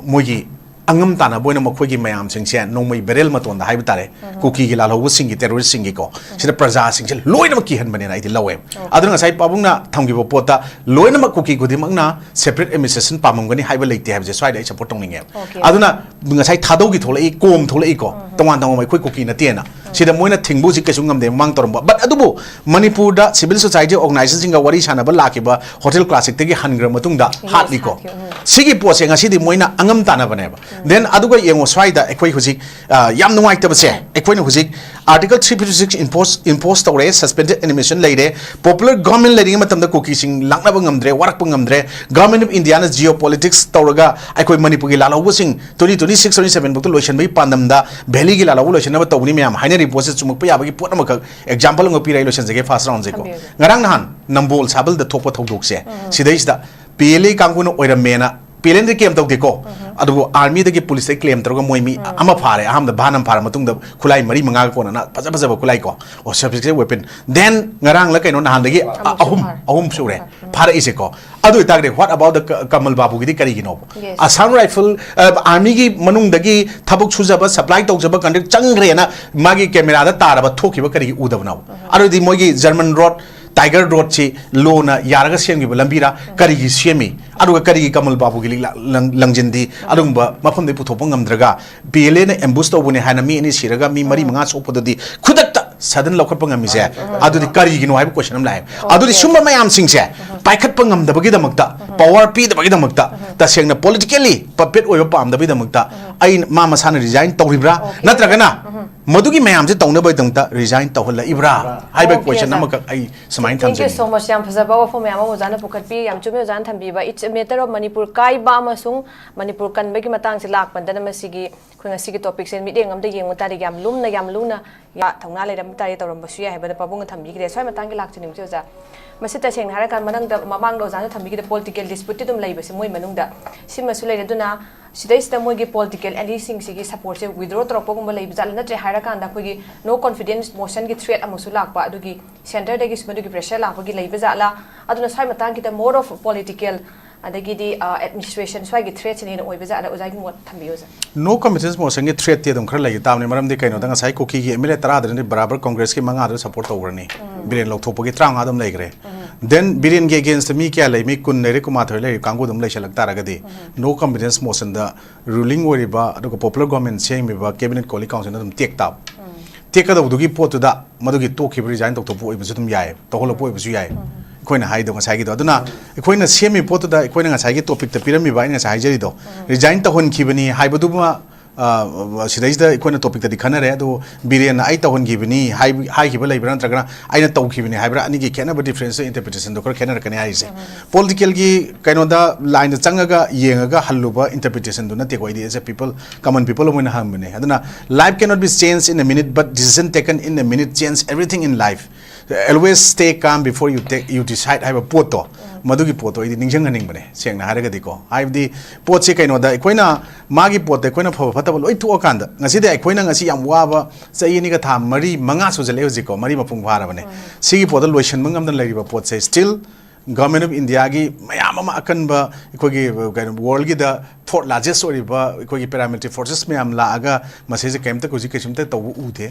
ꯃꯣꯏꯒꯤ ꯑꯉꯝ ꯇꯥꯟꯅꯕ ꯑꯣꯏꯅ ꯃꯈꯣꯏꯒꯤ ꯃꯌꯥꯝꯁꯤꯡꯁꯦ ꯅꯣꯡꯃꯩ barrel ꯃꯇꯣꯟꯗ ꯍꯥꯏꯕ ꯇꯥꯔꯦ, ꯀꯨꯀꯤꯒꯤ ꯂꯥꯜꯍꯧꯕꯁꯤꯡꯒꯤ, terroristꯁꯤꯡꯒꯤꯀꯣ, ꯁꯤꯗ ꯄ꯭ꯔꯖꯥꯁꯤꯡꯁꯦ ꯂꯣꯏꯅꯃꯛ ꯀꯤꯍꯟꯕꯅꯦꯅ ꯑꯩꯗꯤ ꯂꯧꯋꯦ꯫ ꯑꯗꯨꯅ ꯉꯁꯥꯏ ꯄꯥꯕꯨꯡꯅ ꯊꯝꯈꯤꯕ ꯄꯣꯠꯇ ꯂꯣꯏꯅꯃꯛ ꯀꯨꯀꯤ ꯈꯨꯗꯤꯡꯃꯛꯅ separate administration ꯄꯥꯝꯃꯝꯒꯅꯤ ꯍꯥꯏꯕ ꯂꯩꯇꯦ ꯍꯥꯏꯕꯁꯦ ꯁ꯭ꯋꯥꯏꯗ ꯑꯩ support ꯇꯧꯅꯤꯡꯉꯦ꯫ ꯑꯗꯨꯅ ꯉꯁꯥꯏ ꯊꯥꯗꯧꯒꯤ ꯊꯣꯛꯂꯛꯏ, ꯀꯣꯝ ꯊꯣꯛꯂꯛꯏꯀꯣ, ꯇꯣꯉꯥꯟ ꯇꯣꯉꯥꯟꯕ ꯑꯩꯈꯣꯏ ꯀꯨꯀꯤ ꯅꯠꯇꯦꯅ꯫ ꯁꯤꯗ ꯃꯣꯏꯅ ꯊꯤꯡꯕ ꯍꯧꯖꯤꯛ ꯀꯩꯁꯨ ꯉꯝꯗꯦ ꯃꯃꯥꯡ ꯇꯧꯔꯝꯕ꯫ But ꯑꯗꯨꯕꯨ ꯃꯅꯤꯄꯨꯔꯗ civil society organizationꯁꯤꯡꯒ ꯋꯥꯔꯤ ꯁꯥꯟꯅꯕ ꯂꯥꯛꯈꯤꯕ hotel classicꯇꯒꯤ ꯍꯟꯈ꯭ꯔ ꯃꯇꯨꯡꯗ ꯍꯥꯠꯂꯤꯀꯣ꯫ ꯍꯥꯠꯈꯤ, ꯎꯝ꯫ ꯁꯤꯒꯤ ꯄꯣꯠꯁꯦ ꯉꯁꯤꯗꯤ ꯃꯣꯏꯅ ꯑꯉꯝ ꯇꯥꯟꯅꯕꯅꯦꯕ꯫ Then ꯑꯗꯨꯒ ꯌꯦꯡꯉꯣ ꯁ꯭ꯋꯥꯏꯗ ꯑꯩꯈꯣꯏ ꯍꯧꯖꯤꯛ, ꯑ, ꯌꯥꯝ ꯅꯨꯡꯉꯥꯏꯇꯕꯁꯦ, ꯑꯩꯈꯣꯏꯅ ꯍꯧꯖꯤꯛ Article three fifty six impose, impose ꯇꯧꯔꯦ, suspended animation ꯂꯩꯔꯦ, popular government ꯂꯩꯔꯤꯉꯩ ꯃꯇꯝꯗ ꯀꯨꯀꯤꯁꯤꯡ ꯂꯥꯛꯅꯕ ꯉꯝꯗ꯭ꯔꯦ, ꯋꯥꯔꯛꯄ ꯉꯝꯗ꯭ꯔꯦ, Government of Indiaꯅ geopolitics ꯇꯧꯔꯒ ꯑꯩꯈꯣꯏ ꯃꯅꯤꯄꯨꯔꯒꯤ ꯂꯥꯜꯍꯧꯕꯁꯤꯡ twenty twenty six twenty seven ꯐꯥꯎꯇ ꯂꯣꯏꯁꯤꯟꯕꯒꯤ ꯄꯥꯟꯗꯝꯗ Valleyꯒꯤ ꯂꯥꯜꯍꯧꯕ ꯂꯣꯏꯁꯤꯟꯅꯕ ꯇꯧꯕꯅꯤ ꯃꯌꯥꯝ ꯍꯥꯏꯅꯔꯤꯕ ꯄꯣꯠꯁꯦ ꯆꯨꯝꯃꯛꯄ ꯌꯥꯕꯒꯤ ꯄꯣꯠ ꯑꯃꯈꯛ example ꯑꯃ ꯄꯤꯔꯒ ꯑꯩ ꯂꯣꯏꯁꯤꯟꯖꯒꯦ first roundꯁꯦꯀꯣ꯫ ꯊꯝꯕꯤꯔꯒꯦ꯫ ꯉꯔꯥꯡ ꯅꯍꯥꯟ ꯅꯝꯕꯣꯜ ꯁꯥꯕꯜꯗ ꯊꯣꯛꯄ ꯊꯧꯗꯣꯛꯁꯦ, ꯁꯤꯗꯩꯁꯤꯗ P L A ꯀꯥꯡꯕꯨꯅ ꯑꯣꯏꯔꯝꯃꯦꯅ P L Aꯗꯤ claim ꯇꯧꯗꯦꯀꯣ꯫ ꯑꯗꯨꯕꯨ armyꯗꯒꯤ policeꯇꯒꯤ claim ꯇꯧꯔꯒ ꯃꯣꯏ ꯃꯤ ꯑꯃ ꯐꯥꯔꯦ, ꯑꯍꯥꯟꯕꯗ ꯚꯥꯟ ꯑꯃ ꯐꯥꯔ ꯃꯇꯨꯡꯗ ꯈꯨꯠꯂꯥꯏ ꯃꯔꯤ ꯃꯉꯥꯒ ꯀꯣꯟꯅꯅ ꯐꯖ ꯐꯖꯕ ꯈꯨꯠꯂꯥꯏ ꯀꯣ, ꯑꯣ, sophisticated weapon꯫ Then ꯉꯔꯥꯡꯂ ꯀꯩꯅꯣ ꯅꯍꯥꯟꯗꯒꯤ ꯑ-, ꯑꯃꯨꯛꯁꯨ ꯑꯍꯨꯝ, ꯐꯥꯔꯦ꯫ ꯑꯍꯨꯝ ꯁꯨꯔꯦ ꯐꯥꯔꯦ꯫ ꯎꯝ꯫ ꯐꯥꯔꯛꯏꯁꯦꯀꯣ꯫ ꯑꯗꯨ ꯑꯣꯏꯇꯥꯔꯗꯤ what about the ꯀ-, ꯀꯃꯜ ꯕꯥꯕꯨꯒꯤꯗꯤ ꯀꯔꯤꯒꯤꯅꯣꯕ? Yes꯫ Assam Rifle, ꯑ, armyꯒꯤ ꯃꯅꯨꯡꯗꯒꯤ ꯊꯕꯛ ꯁꯨꯖꯕ, supply ꯇꯧꯖꯕ contract ꯆꯪꯈ꯭ꯔꯦꯅ ꯃꯥꯒꯤ cameraꯗ ꯇꯥꯔꯕ ꯊꯣꯛꯈꯤꯕ ꯀꯔꯤꯒꯤ ꯎꯗꯕꯅꯣ? ꯑꯗꯨꯗꯤ ꯃꯣꯏꯒꯤ German road, Tiger Roadꯁꯤ lawꯅ ꯌꯥꯔꯒ ꯁꯦꯝꯈꯤꯕ ꯂꯝꯕꯤꯔ? ꯀꯔꯤꯒꯤ ꯁꯦꯝꯃꯤ? ꯑꯗꯨꯒ ꯀꯔꯤꯒꯤ ꯀꯃꯜ ꯕꯥꯕꯨꯒꯤ ꯂꯤꯛꯂꯥ-, ꯂꯪ-, ꯂꯪꯖꯤꯟꯗꯤ ꯑꯗꯨꯒꯨꯝꯕ ꯃꯐꯝꯗꯒꯤ ꯄꯨꯊꯣꯛꯄ ꯉꯝꯗ꯭ꯔꯒ P L Aꯅ ambush ꯇꯧꯕꯅꯦ ꯍꯥꯏꯅ ꯃꯤ ꯑꯅꯤ ꯁꯤꯔꯒ ꯃꯤ ꯃꯔꯤ ꯃꯉꯥ ꯁꯣꯛꯄꯗꯨꯗꯤ ꯈꯨꯗꯛꯇ sudden ꯂꯧꯈꯠꯄ ꯉꯝꯃꯤꯁꯦ? ꯑꯗꯨꯗꯤ ꯀꯔꯤꯒꯤꯅꯣ ꯍꯥꯏꯕ question ꯑꯃ ꯂꯥꯛꯑꯦ꯫ ꯑꯗꯨꯗꯤ ꯁꯨꯝꯕ ꯃꯌꯥꯝꯁꯤꯡꯁꯦ ꯄꯥꯏꯈꯠꯄ ꯉꯝꯗꯕꯒꯤꯗꯃꯛꯇ, power ꯄꯤꯗꯕꯒꯤꯗꯃꯛꯇ, ꯇꯁꯦꯡꯅ politically puppet ꯑꯣꯏꯕ ꯄꯥꯝꯗꯕꯒꯤꯗꯃꯛꯇ ꯑꯩ, ꯃꯥ ꯃꯁꯥꯅ resign ꯇꯧꯔꯤꯕ꯭ꯔꯥ? Okay꯫ ꯅꯠꯇ꯭ꯔꯒꯅ ꯃꯗꯨꯒꯤ ꯃꯌꯥꯝꯁꯦ ꯇꯧꯅꯕꯒꯤꯗꯃꯛꯇ resign ꯇꯧꯍꯜꯂꯛꯏꯕ꯭ꯔꯥ ꯍꯥꯏꯕ Okay, question ꯑꯣꯖꯥ꯫ ꯑꯃꯈꯛ ꯑꯩ ꯁꯨꯃꯥꯏꯅ Thank you ꯊꯝꯖꯅꯤꯡꯉꯤ꯫ So much. ꯌꯥꯝ ꯐꯖꯕ ꯋꯥꯐꯝ ꯃꯌꯥꯝ ꯑꯃ ꯑꯣꯖꯥꯅ ꯄꯨꯈꯠꯄꯤ꯫ ꯌꯥꯝ ꯆꯨꯝꯃꯦ ꯑꯣꯖꯥꯅ ꯊꯝꯕꯤꯕ꯫ It's a matter of Manipur ꯀꯥꯏꯕ ꯑꯃꯁꯨꯡ ꯃꯅꯤꯄꯨꯔ ꯀꯟꯕꯒꯤ ꯃꯇꯥꯡꯁꯦ ꯂꯥꯛꯄꯗꯅ ꯃꯁꯤꯒꯤ ꯑꯩꯈꯣꯏ ꯉꯁꯤꯒꯤ topic ꯁꯦ ꯃꯤꯠꯌꯦꯡ ꯑꯃꯗ ꯌꯦꯡꯕ ꯇꯥꯔꯗꯤ ꯌꯥꯝ ꯂꯨꯝꯅ, ꯌꯥꯝ ꯂꯨꯅ ꯌꯥ-, ꯊꯧꯅꯥ ꯂꯩꯔꯝꯕ ꯇꯥꯔꯗꯤ ꯇꯧꯔꯝꯕꯁꯨ ꯌꯥꯏ ꯍꯥꯏꯕꯗ ꯄꯥꯕꯨꯡꯅ ꯊꯝꯕꯤꯈ꯭ꯔꯦ꯫ ꯁ꯭ꯋꯥꯏ ꯃꯇꯥꯡꯒꯤ ꯂꯥꯛꯆꯅꯤꯡꯕꯁꯦ ꯑꯣꯖꯥ꯫ ꯃꯁꯤ ꯇꯁꯦꯡꯅ ꯍꯥꯏꯔꯀꯥꯟꯗ ꯃꯅꯪꯗ, ꯃꯃꯥꯡꯗ ꯑꯣꯖꯥꯅ ꯊꯝꯕꯤꯈꯤꯕ political dispute ꯇꯤ ꯑꯗꯨꯝ ꯂꯩꯕꯁꯦ ꯃꯣꯏ ꯃꯅꯨꯡꯗ꯫ ꯁꯤꯃꯁꯨ ꯂꯩꯔꯦ꯫ ꯑꯗꯨꯅ ꯁꯤꯗꯩꯁꯤꯗ ꯃꯣꯏꯒꯤ political ally ꯁꯤꯡꯁꯤꯒꯤ support ꯁꯦ withdraw ꯇꯧꯔꯛꯄꯒꯨꯝꯕ ꯂꯩꯕ ꯖꯥꯠꯂ? ꯅꯠꯇ꯭ꯔꯦ ꯍꯥꯏꯔꯀꯥꯟꯗ ꯑꯩꯈꯣꯏꯒꯤ no confidence motion ꯒꯤ threat ꯑꯃꯁꯨ ꯂꯥꯛꯄ, ꯑꯗꯨꯒꯤ centre ꯗꯒꯤꯁꯨ ꯃꯗꯨꯒꯤ pressure ꯂꯥꯛꯄꯒꯤ ꯂꯩꯕ ꯖꯥꯠꯂ? ꯑꯗꯨꯅ ꯁ꯭ꯋꯥꯏ ꯃꯇꯥꯡꯒꯤꯗ more of political ꯑꯗꯒꯤꯗꯤ, ꯑ, administration ꯁ꯭ꯋꯥꯏꯒꯤ threat ꯁꯤꯅ ꯍꯦꯟꯅ ꯑꯣꯏꯕ ꯖꯥꯠꯂ? ꯑꯣꯖꯥꯒꯤ ꯃꯣꯠ ꯊꯝꯕꯤꯌꯨ ꯑꯣꯖꯥ꯫ No confidence motion ꯒꯤ threat ꯇꯤ ꯑꯗꯨꯝ ꯈꯔ ꯂꯩꯈꯤ ꯇꯥꯕꯅꯤ꯫ ꯃꯔꯝꯗꯤ ꯀꯩꯅꯣꯗ ꯉꯁꯥꯏ ꯀꯨꯀꯤꯒꯤ M L A ꯇꯔꯥꯗꯨꯅꯗꯤ ꯕꯔꯥꯕꯔ ꯀꯣꯡꯒ꯭ꯔꯦꯁꯀꯤ ꯃꯉꯥꯗꯨ support ꯇꯧꯈ꯭ꯔꯅꯤ꯫ Biren ꯂꯧꯊꯣꯛꯄꯒꯤ ꯇꯔꯥꯃꯉꯥ ꯑꯗꯨꯝ ꯂꯩꯈ꯭ꯔꯦ꯫ Then ꯕꯤꯔꯦꯟꯒꯤ against ꯇ ꯃꯤ ꯀꯌꯥ ꯂꯩ? ꯃꯤ ꯀꯨꯟ ꯂꯩꯔꯦ, ꯀꯨꯟꯃꯥꯊꯣꯏ ꯂꯩꯔꯦ, ꯀꯥꯡꯕꯨ ꯑꯗꯨꯝ ꯂꯩꯁꯜꯂꯛ ꯇꯥꯔꯒꯗꯤ no confidence motion ꯗ ruling ꯑꯣꯏꯔꯤꯕ ꯑꯗꯨꯒ popular government ꯁꯦꯝꯃꯤꯕ cabinet ꯀꯣꯂꯤ council ꯅ ꯑꯗꯨꯝ ꯇꯦꯛ ꯇꯥꯕ꯫ ꯇꯦꯛꯀꯗꯧꯕꯗꯨꯒꯤ ꯄꯣꯠꯇꯨꯗ ꯃꯗꯨꯒꯤ ꯇꯣꯛꯈꯤꯕ, resign ꯇꯧꯊꯣꯛꯄ ꯑꯣꯏꯕꯁꯨ ꯑꯗꯨꯝ ꯌꯥꯏ, ꯇꯧꯍꯜꯂꯛꯄ ꯑꯣꯏꯕꯁꯨ ꯌꯥꯏ꯫ ꯑꯩꯈꯣꯏꯅ ꯍꯥꯏꯗꯣ ꯉꯁꯥꯏꯒꯤꯗꯣ꯫ ꯑꯗꯨꯅ ꯑꯩꯈꯣꯏꯅ ꯁꯦꯝꯃꯤꯕ ꯄꯣꯠꯇꯨꯗ ꯑꯩꯈꯣꯏꯅ ꯉꯁꯥꯏꯒꯤ topic ꯇ ꯄꯤꯔꯝꯃꯤꯕ, ꯑꯩꯅ ꯉꯁꯥꯏ ꯍꯥꯏꯖꯔꯤꯗꯣ, resign ꯇꯧꯍꯟꯈꯤꯕꯅꯤ ꯍꯥꯏꯕꯗꯨꯃ, ꯑ, ꯁꯤꯗꯩꯁꯤꯗ ꯑꯩꯈꯣꯏꯅ topic ꯇꯗꯤ ꯈꯟꯅꯔꯦ꯫ ꯑꯗꯨ ꯕꯤꯔꯦꯟꯅ "ꯑꯩ ꯇꯧꯍꯟꯈꯤꯕꯅꯤ" ꯍꯥꯏꯕ-, ꯍꯥꯏꯈꯤꯕ ꯂꯩꯕ꯭ꯔꯥ, ꯅꯠꯇ꯭ꯔꯒꯅ "ꯑꯩꯅ ꯇꯧꯈꯤꯕꯅꯤ" ꯍꯥꯏꯕ꯭ꯔꯥ? ꯑꯅꯤꯒꯤ ꯈꯦꯠꯅꯕ, difference interpretation ꯗꯣ ꯈꯔ ꯈꯦꯠꯅꯔꯛꯀꯅꯤ ꯍꯥꯏꯔꯤꯁꯦ꯫ Political ꯒꯤ ꯀꯩꯅꯣꯗ, line ꯗ ꯆꯪꯉꯒ ꯌꯦꯡꯉꯒ ꯍꯜꯂꯨꯕ interpretation ꯗꯨ ꯅꯠꯇꯦꯀꯣ꯫ ꯑꯩꯗꯤ as a people, common people ꯑꯃ ꯑꯣꯏꯅ ꯍꯪꯕꯅꯦ꯫ ꯑꯗꯨꯅ, "Life cannot be changed in a minute, but decision taken in a minute change everything in life. Always stay calm before you take, you decide" ꯍꯥꯏꯕ ꯄꯣꯠꯇꯣ, ꯃꯗꯨꯒꯤ ꯄꯣꯠꯇꯣ ꯑꯩꯗꯤ ꯅꯤꯡꯁꯤꯡꯍꯟꯅꯤꯡꯕꯅꯦ, ꯁꯦꯡꯅ ꯍꯥꯏꯔꯒꯗꯤꯀꯣ꯫ ꯍꯥꯏꯕꯗꯤ ꯄꯣꯠꯁꯦ ꯀꯩꯅꯣꯗ, ꯑꯩꯈꯣꯏꯅ ꯃꯥꯒꯤ ꯄꯣꯠꯇ ꯑꯩꯈꯣꯏꯅ ꯐꯕ ꯐꯠꯇꯕ ꯂꯣꯏ ꯊꯣꯛꯑꯀꯥꯟꯗ, ꯉꯁꯤꯗꯤ ꯑꯩꯈꯣꯏꯅ ꯉꯁꯤ ꯌꯥꯝ ꯋꯥꯕ ꯆꯍꯤ ꯑꯅꯤꯒ ꯊꯥ ꯃꯔꯤ, ꯃꯉꯥ ꯁꯨꯖꯜꯂꯛꯑꯦ ꯍꯧꯖꯤꯛꯀꯣ, ꯃꯔꯤ ꯃꯄꯨꯡ ꯐꯥꯔꯕꯅꯦ꯫ ꯁꯤꯒꯤ ꯄꯣꯠꯇ ꯂꯣꯏꯁꯤꯟꯕ ꯉꯝꯗꯅ ꯂꯩꯔꯤꯕ ꯄꯣꯠꯁꯦ, still Government of India ꯒꯤ ꯃꯌꯥꯝ ꯑꯃ ꯑꯀꯟꯕ, ꯑꯩꯈꯣꯏꯒꯤ, ꯀꯩꯅꯣ, world ꯒꯤꯗ fourth largest ꯑꯣꯏꯔꯤꯕ ꯑꯩꯈꯣꯏꯒꯤ paramilitary forces ꯃꯌꯥꯝ ꯂꯥꯛꯑꯒ ꯃꯁꯤꯁꯦ ꯀꯩꯝꯇ ꯍꯧꯖꯤꯛ ꯀꯩꯁꯨꯝꯇ ꯇꯧꯕ ꯎꯗꯦ꯫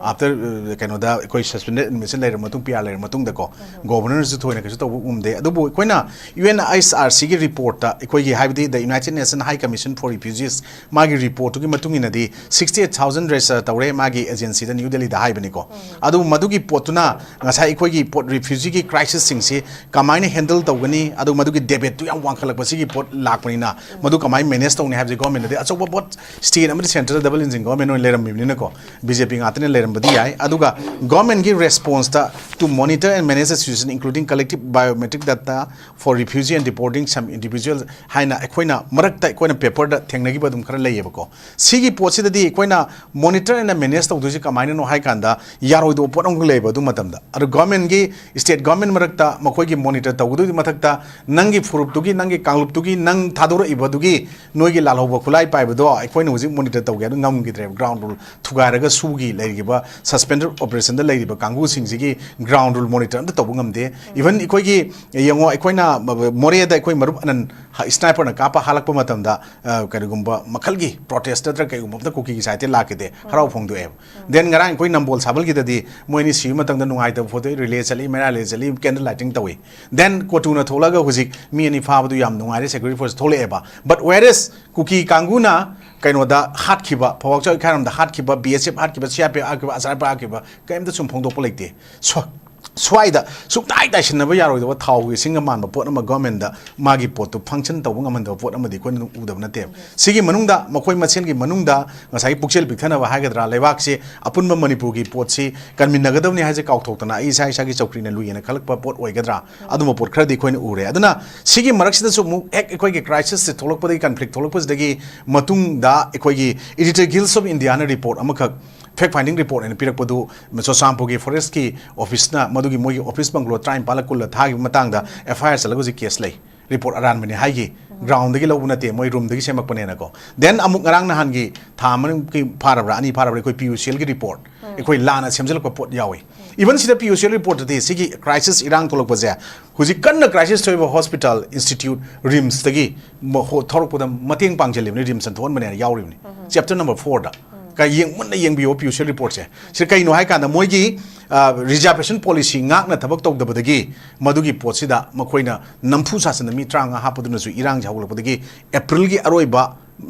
ꯑꯥꯐꯇꯔ ꯀꯩꯅꯣꯗ ꯑꯩꯈꯣꯏ ꯁꯁꯄꯦꯟꯗꯦꯠ ꯑꯦꯗꯃꯤꯁꯟ ꯂꯩꯔꯕ ꯃꯇꯨꯡ, ꯄꯤ ꯑꯥꯔ ꯂꯩꯔꯕ ꯃꯇꯨꯡꯗꯀꯣ, ꯒꯣꯕꯔꯅꯔꯁꯨ ꯊꯣꯏꯅ ꯀꯩꯁꯨ ꯇꯧꯕ ꯉꯝꯗꯦ꯫ ꯑꯗꯨꯕꯨ ꯑꯩꯈꯣꯏꯅ ꯌꯨ ꯑꯦꯟ ꯑꯩꯆ ꯑꯥꯔ ꯁꯤꯒꯤ ꯔꯤꯄꯣꯔꯠꯇ, ꯑꯩꯈꯣꯏꯒꯤ ꯍꯥꯏꯕꯗꯤ ꯗ ꯌꯨꯅꯥꯏꯇꯦꯗ ꯅꯦꯁꯟ ꯍꯥꯏ ꯀꯃꯤꯁꯟ ꯐꯣꯔ ꯔꯤꯐ꯭ꯌꯨꯖꯤꯁ, ꯃꯥꯒꯤ ꯔꯤꯄꯣꯔꯠꯇꯨꯒꯤ ꯃꯇꯨꯡ ꯏꯟꯅꯗꯤ ꯁꯤꯛꯁꯇꯤ ꯑꯩꯠ ꯊꯥꯎꯖꯟ ꯔꯦꯖꯤꯁꯇꯔ ꯇꯧꯔꯦ ꯃꯥꯒꯤ ꯑꯦꯖꯦꯟꯁꯤꯗ ꯅ꯭ꯌꯨ ꯗꯦꯜꯂꯤꯗ ꯍꯥꯏꯕꯅꯤꯀꯣ꯫ ꯑꯗꯨꯕꯨ ꯃꯗꯨꯒꯤ ꯄꯣꯠꯇꯨꯅ ꯉꯁꯥꯏ ꯑꯩꯈꯣꯏꯒꯤ ꯄꯣꯠ ꯔꯤꯐ꯭ꯌꯨꯖꯤꯒꯤ ꯀꯃꯥꯏꯅ ꯍꯦꯟꯗꯜ ꯇꯧꯒꯅꯤ, ꯑꯗꯨ ꯃꯗꯨꯒꯤ ꯗꯦꯕꯦꯠꯇꯨ ꯌꯥꯝ ꯋꯥꯡꯈꯠꯂꯛꯄ ꯁꯤꯒꯤ ꯄꯣꯠ ꯂꯥꯛꯄꯅꯤꯅ, ꯃꯗꯨ ꯀꯃꯥꯏꯅ ꯃꯦꯅꯦꯖ ꯇꯧꯅꯤ ꯍꯥꯏꯕꯁꯤ ꯒꯣꯔꯃꯦꯟꯗꯗꯤ ꯑꯆꯧꯕ ꯄꯣꯠ, ꯁ꯭ꯇꯦꯠ ꯑꯃꯗꯤ ꯁꯦꯟꯇ꯭ꯔꯦꯜ ꯗꯕꯜ ꯏꯟꯖꯤꯟ ꯒꯣꯔꯃꯦꯟ ꯑꯣꯏꯅ ꯂꯩꯔꯝꯃꯤꯕꯅꯤꯅꯀꯣ, ꯕꯤ ꯖꯦ ꯄꯤ ꯉꯥꯛꯇꯅ ꯂꯩꯔꯝꯕꯗꯤ ꯌꯥꯏ꯫ ꯑꯗꯨꯒ ꯒꯣꯔꯃꯦꯟꯒꯤ ꯔꯦꯁꯄꯣꯟꯁꯇ to monitor and manage the situation including collective biometric data for refugee and deporting some individual ꯍꯥꯏꯅ ꯑꯩꯈꯣꯏꯅ ꯃꯔꯛꯇ ꯑꯩꯈꯣꯏꯅ ꯄꯦꯄꯔꯗ ꯊꯦꯡꯅꯈꯤꯕ ꯑꯗꯨꯝ ꯈꯔ ꯂꯩꯌꯦꯕꯀꯣ꯫ ꯁꯤꯒꯤ ꯄꯣꯠꯁꯤꯗꯗꯤ ꯑꯩꯈꯣꯏꯅ ꯃꯣꯅꯤꯇꯔ ꯑꯦꯟ ꯃꯦꯅꯦꯖ ꯇꯧꯗꯣꯏꯁꯤ ꯀꯃꯥꯏꯅꯅꯣ ꯍꯥꯏ ꯀꯥꯟꯗ, ꯌꯥꯔꯣꯏꯗꯕ ꯄꯣꯠ ꯑꯃꯈꯛ ꯂꯩꯌꯦꯕ ꯑꯗꯨ ꯃꯇꯝꯗ꯫ ꯑꯗꯣ ꯒꯣꯔꯃꯦꯟꯒꯤ, ꯁ꯭ꯇꯦꯠ ꯒꯣꯔꯃꯦꯟ ꯃꯔꯛꯇ ꯃꯈꯣꯏꯒꯤ ꯃꯣꯅꯤꯇꯔ ꯇꯧꯒꯗꯣꯏꯒꯤ ꯃꯊꯛꯇ, ꯅꯪꯒꯤ ꯐꯨꯔꯨꯞꯇꯨꯒꯤ, ꯅꯪꯒꯤ ꯀꯥꯡꯂꯨꯞꯇꯨꯒꯤ, ꯅꯪ ꯊꯥꯗꯣꯔꯛꯏꯕꯗꯨꯒꯤ ꯅꯣꯏꯒꯤ ꯂꯥꯜꯍꯧꯕ ꯈꯨꯠꯂꯥꯏ ꯄꯥꯏꯕꯗꯣ ꯑꯩꯈꯣꯏꯅ ꯍꯧꯖꯤꯛ ꯃꯣꯅꯤꯇꯔ ꯇꯧꯒꯦ ꯍꯥꯏꯗꯨ ꯉꯝꯈꯤꯗ꯭ꯔꯦꯕ꯫ ꯒ꯭ꯔꯥꯎꯟ ꯔꯨꯜ ꯊꯨꯒꯥꯏꯔꯒ ꯁꯨꯒꯤ ꯂꯩꯔꯤꯕ, ꯁꯁꯄꯦꯟꯗꯦꯠ ꯑꯣꯄꯔꯦꯁꯟꯗ ꯂꯩꯔꯤꯕ ꯀꯥꯡꯕꯨꯁꯤꯡꯁꯤꯒꯤ ꯒ꯭ꯔꯥꯎꯟ ꯔꯨꯜ ꯃꯣꯅꯤꯇꯔ ꯑꯝꯇ ꯇꯧꯕ ꯉꯝꯗꯦ꯫ ꯏꯚꯟ ꯑꯩꯈꯣꯏꯒꯤ, ꯌꯦꯡꯉꯣ, ꯑꯩꯈꯣꯏꯅ ꯃꯣꯔꯦꯗ ꯑꯩꯈꯣꯏ ꯃꯔꯨꯞ ꯑꯅꯟ ꯁ꯭ꯅꯥꯏꯄꯔꯅ ꯀꯥꯞꯄ ꯍꯥꯠꯂꯛꯄ ꯃꯇꯝꯗ, ꯑ, ꯀꯔꯤꯒꯨꯝꯕ ꯃꯈꯜꯒꯤ ꯄ꯭ꯔꯣꯇꯦꯁ ꯅꯠꯇ꯭ꯔꯒ ꯀꯩꯒꯨꯝꯕ ꯑꯝꯇ ꯀꯨꯀꯤꯒꯤ ꯁꯥꯏꯠꯇ ꯂꯥꯛꯈꯤꯗꯦ, ꯍꯔꯥꯎ ꯐꯣꯡꯗꯣꯛꯑꯦꯕ꯫ ꯗꯦꯟ ꯉꯔꯥꯡ ꯑꯩꯈꯣꯏ ꯅꯝꯕꯣꯜ ꯁꯥꯕꯜꯒꯤꯗꯗꯤ ꯃꯣꯏ ꯑꯅꯤ ꯁꯤꯕ ꯃꯇꯝꯗ ꯅꯨꯡꯉꯥꯏꯇꯕ ꯐꯣꯡꯗꯣꯛꯏ, ꯔꯤꯂꯦ ꯆꯠꯂꯤ, ꯃꯦꯔꯥ ꯔꯤꯂꯦ ꯆꯠꯂꯤ, ꯀꯦꯟꯗꯜ ꯂꯥꯏꯇꯤꯡ ꯇꯧꯏ꯫ ꯗꯦꯟ ꯀꯣꯇꯨꯅ ꯊꯣꯛꯂꯒ ꯍꯧꯖꯤꯛ ꯃꯤ ꯑꯅꯤ ꯐꯥꯕꯗꯨ ꯌꯥꯝ ꯅꯨꯡꯉꯥꯏꯔꯦ, ꯁꯦꯀ꯭ꯌꯨꯔꯤꯇꯤ ꯐꯣꯔꯁ ꯊꯣꯛꯂꯛꯑꯦꯕ꯫ ꯕꯠ ꯋꯦꯔꯦꯁ ꯀꯨꯀꯤ ꯀꯥꯡꯕꯨꯅ ꯀꯩꯅꯣꯗ ꯍꯥꯠꯈꯤꯕ, ꯐꯧꯕꯥꯛꯆꯥꯎ ꯏꯈꯥꯏꯔꯣꯝꯗ ꯍꯥꯠꯈꯤꯕ, ꯕꯤ ꯑꯦꯁ ꯑꯦꯐ ꯍꯥꯠꯈꯤꯕ, ꯁꯤ ꯑꯥꯔ ꯄꯤ ꯑꯦꯐ ꯍꯥꯠꯈꯤꯕ, ꯑꯦꯁ ꯑꯥꯔ ꯑꯦꯐ ꯍꯥꯠꯈꯤꯕ, ꯀꯔꯤꯝꯇ ꯁꯨꯝ ꯐꯣꯡꯗꯣꯛꯄ ꯂꯩꯇꯦ꯫ ꯁ꯭ꯋꯥ-, ꯁ꯭ꯋꯥꯏꯗ ꯁꯨꯡꯇꯥꯏ ꯇꯥꯏꯁꯤꯟꯅꯕ ꯌꯥꯔꯣꯏꯗꯕ ꯊꯥꯎꯒꯤ ꯏꯁꯤꯡꯒ ꯃꯥꯟꯕ ꯄꯣꯠ ꯑꯃ, ꯒꯣꯔꯃꯦꯟꯗ ꯃꯥꯒꯤ ꯄꯣꯠꯇꯨ ꯐꯪꯁꯟ ꯇꯧꯕ ꯉꯝꯍꯟꯗꯕ ꯄꯣꯠ ꯑꯃꯗꯤ ꯑꯩꯈꯣꯏꯅ ꯑꯗꯨꯝ ꯎꯗꯕ ꯅꯠꯇꯦ꯫ ꯁꯤꯒꯤ ꯃꯅꯨꯡꯗ, ꯃꯈꯣꯏ ꯃꯁꯦꯟꯒꯤ ꯃꯅꯨꯡꯗ ꯉꯁꯥꯏꯒꯤ ꯄꯨꯛꯆꯦꯜ ꯄꯤꯛꯊꯅꯕ ꯍꯥꯏꯒꯗ꯭ꯔꯥ, ꯂꯩꯕꯥꯛꯁꯤ ꯑꯄꯨꯟꯕ ꯃꯅꯤꯄꯨꯔꯒꯤ ꯄꯣꯠꯁꯤ ꯀꯟꯃꯤꯟꯅꯒꯗꯕꯅꯤ ꯍꯥꯏꯁꯦ ꯀꯥꯎꯊꯣꯛꯇꯅ ꯑꯩ ꯏꯁꯥ ꯏꯁꯥꯒꯤ ꯆꯧꯀ꯭ꯔꯤꯅ ꯂꯨꯏꯌꯦꯅ ꯈꯜꯂꯛꯄ ꯄꯣꯠ ꯑꯣꯏꯒꯗ꯭ꯔꯥ? ꯑꯗꯨꯝꯕ ꯄꯣꯠ ꯈꯔꯗꯤ ꯑꯩꯈꯣꯏꯅ ꯎꯔꯦ꯫ ꯑꯗꯨꯅ ꯁꯤꯒꯤ ꯃꯔꯛꯁꯤꯗꯁꯨ ꯑꯃꯨꯛ ꯍꯦꯛ ꯑꯩꯈꯣꯏꯒꯤ ꯀ꯭ꯔꯥꯏꯁꯤꯁꯁꯦ ꯊꯣꯛꯂꯛꯄꯗꯒꯤ, ꯀꯟꯐ꯭ꯂꯤꯛ ꯊꯣꯛꯂꯛꯄꯁꯤꯗꯒꯤ ꯃꯇꯨꯡꯗ ꯑꯩꯈꯣꯏꯒꯤ Editor Guild of Indiaꯅ ꯔꯤꯄꯣꯔꯠ ꯑꯃꯈꯛ, ꯐꯦꯛ ꯐꯥꯏꯟꯗꯤꯡ ꯔꯤꯄꯣꯔꯠ ꯑꯅ ꯄꯤꯔꯛꯄꯗꯨ ꯆꯨꯔꯆꯥꯟꯄꯨꯔꯒꯤ ꯐꯣꯔꯦꯁꯀꯤ ꯑꯣꯐꯤꯁꯅ ꯃꯗꯨꯒꯤ ꯃꯣꯏꯒꯤ ꯑꯣꯐꯤꯁ ꯕꯪꯒ꯭ꯂꯣ ꯇꯔꯥꯅꯤꯄꯥꯜꯂ ꯀꯨꯜꯂ ꯊꯥꯈꯤꯕ ꯃꯇꯥꯡꯗ ꯑꯦꯐ ꯑꯥꯏ ꯑꯥꯔ ꯆꯠꯂꯒ ꯍꯧꯖꯤꯛ ꯀꯦꯁ ꯂꯩ꯫ ꯔꯤꯄꯣꯔꯠ ꯑꯔꯥꯟꯕꯅꯤ ꯍꯥꯏꯒꯤ, ꯒ꯭ꯔꯥꯎꯟꯗꯒꯤ ꯂꯧꯕ ꯅꯠꯇꯦ, ꯃꯣꯏ ꯔꯨꯝꯗꯒꯤ ꯁꯦꯝꯃꯛꯄꯅꯦꯅꯀꯣ꯫ ꯗꯦꯟ ꯑꯃꯨꯛ ꯉꯔꯥꯡ ꯅꯍꯥꯟꯒꯤ ꯊꯥ ꯑꯃꯒꯤ ꯐꯥꯔꯕ꯭ꯔꯥ, ꯑꯅꯤ ꯐꯥꯔꯕ꯭ꯔꯥ, ꯑꯩꯈꯣꯏ ꯄꯤ ꯌꯨ ꯁꯤ ꯑꯦꯜꯒꯤ ꯔꯤꯄꯣꯔꯠ, ꯑꯩꯈꯣꯏ ꯂꯥꯟꯅ ꯁꯦꯝꯖꯤꯜꯂꯛꯄ ꯄꯣꯠ ꯌꯥꯎꯏ꯫ ꯏꯚꯟ ꯁꯤꯗ ꯄꯤ ꯌꯨ ꯁꯤ ꯑꯦꯜ ꯔꯤꯄꯣꯔꯠꯇꯗꯤ ꯁꯤꯒꯤ ꯀ꯭ꯔꯥꯏꯁꯤꯁ ꯏꯔꯥꯡ ꯊꯣꯛꯂꯛꯄꯁꯦ ꯍꯧꯖꯤꯛ ꯀꯟꯅ ꯀ꯭ꯔꯥꯏꯁꯤꯁ ꯊꯣꯛꯏꯕ ꯍꯣꯁꯄꯤꯇꯥꯜ, ꯏꯟꯁꯇꯤꯇ꯭ꯌꯨꯠ, ꯔꯤꯝꯁꯇꯒꯤ ꯃ-, ꯍꯣ-, ꯊꯣꯔꯛꯄꯗ ꯃꯇꯦꯡ ꯄꯥꯡꯁꯤꯜꯂꯤꯕꯅꯤ, ꯔꯤꯝꯁꯅ ꯊꯣꯛꯍꯟꯕꯅꯦꯅ ꯌꯥꯎꯔꯤꯕꯅꯤ, ꯆꯦꯞꯇꯔ ꯅꯝꯕꯔ ꯐꯣꯔꯗ꯫ ꯀ-, ꯌꯦꯡ-, ꯃꯨꯟꯅ ꯌꯦꯡꯕꯤꯌꯣ ꯄꯤ ꯌꯨ ꯁꯤꯒꯤ ꯔꯤꯄꯣꯔꯠꯁꯦ꯫ ꯁꯤ ꯀꯩꯅꯣ ꯍꯥꯏꯀꯥꯟꯗ ꯃꯣꯏꯒꯤ, ꯑ, ꯔꯤꯖꯥꯔꯕꯦꯁꯟ ꯄꯣꯂꯤꯁꯤ ꯉꯥꯛꯅ ꯊꯕꯛ ꯇꯧꯗꯕꯗꯒꯤ ꯃꯗꯨꯒꯤ ꯄꯣꯠꯁꯤꯗ ꯃꯈꯣꯏꯅ ꯅꯝꯐꯨ ꯁꯥꯁꯟꯅ ꯃꯤ ꯇꯔꯥꯃꯉꯥ ꯍꯥꯞꯄꯗꯨꯅꯁꯨ ꯏꯔꯥꯡꯁꯦ ꯍꯧꯒꯠꯂꯛꯄꯗꯒꯤ ꯑꯦꯄ꯭ꯔꯤꯜꯒꯤ ꯑꯔꯣꯏꯕ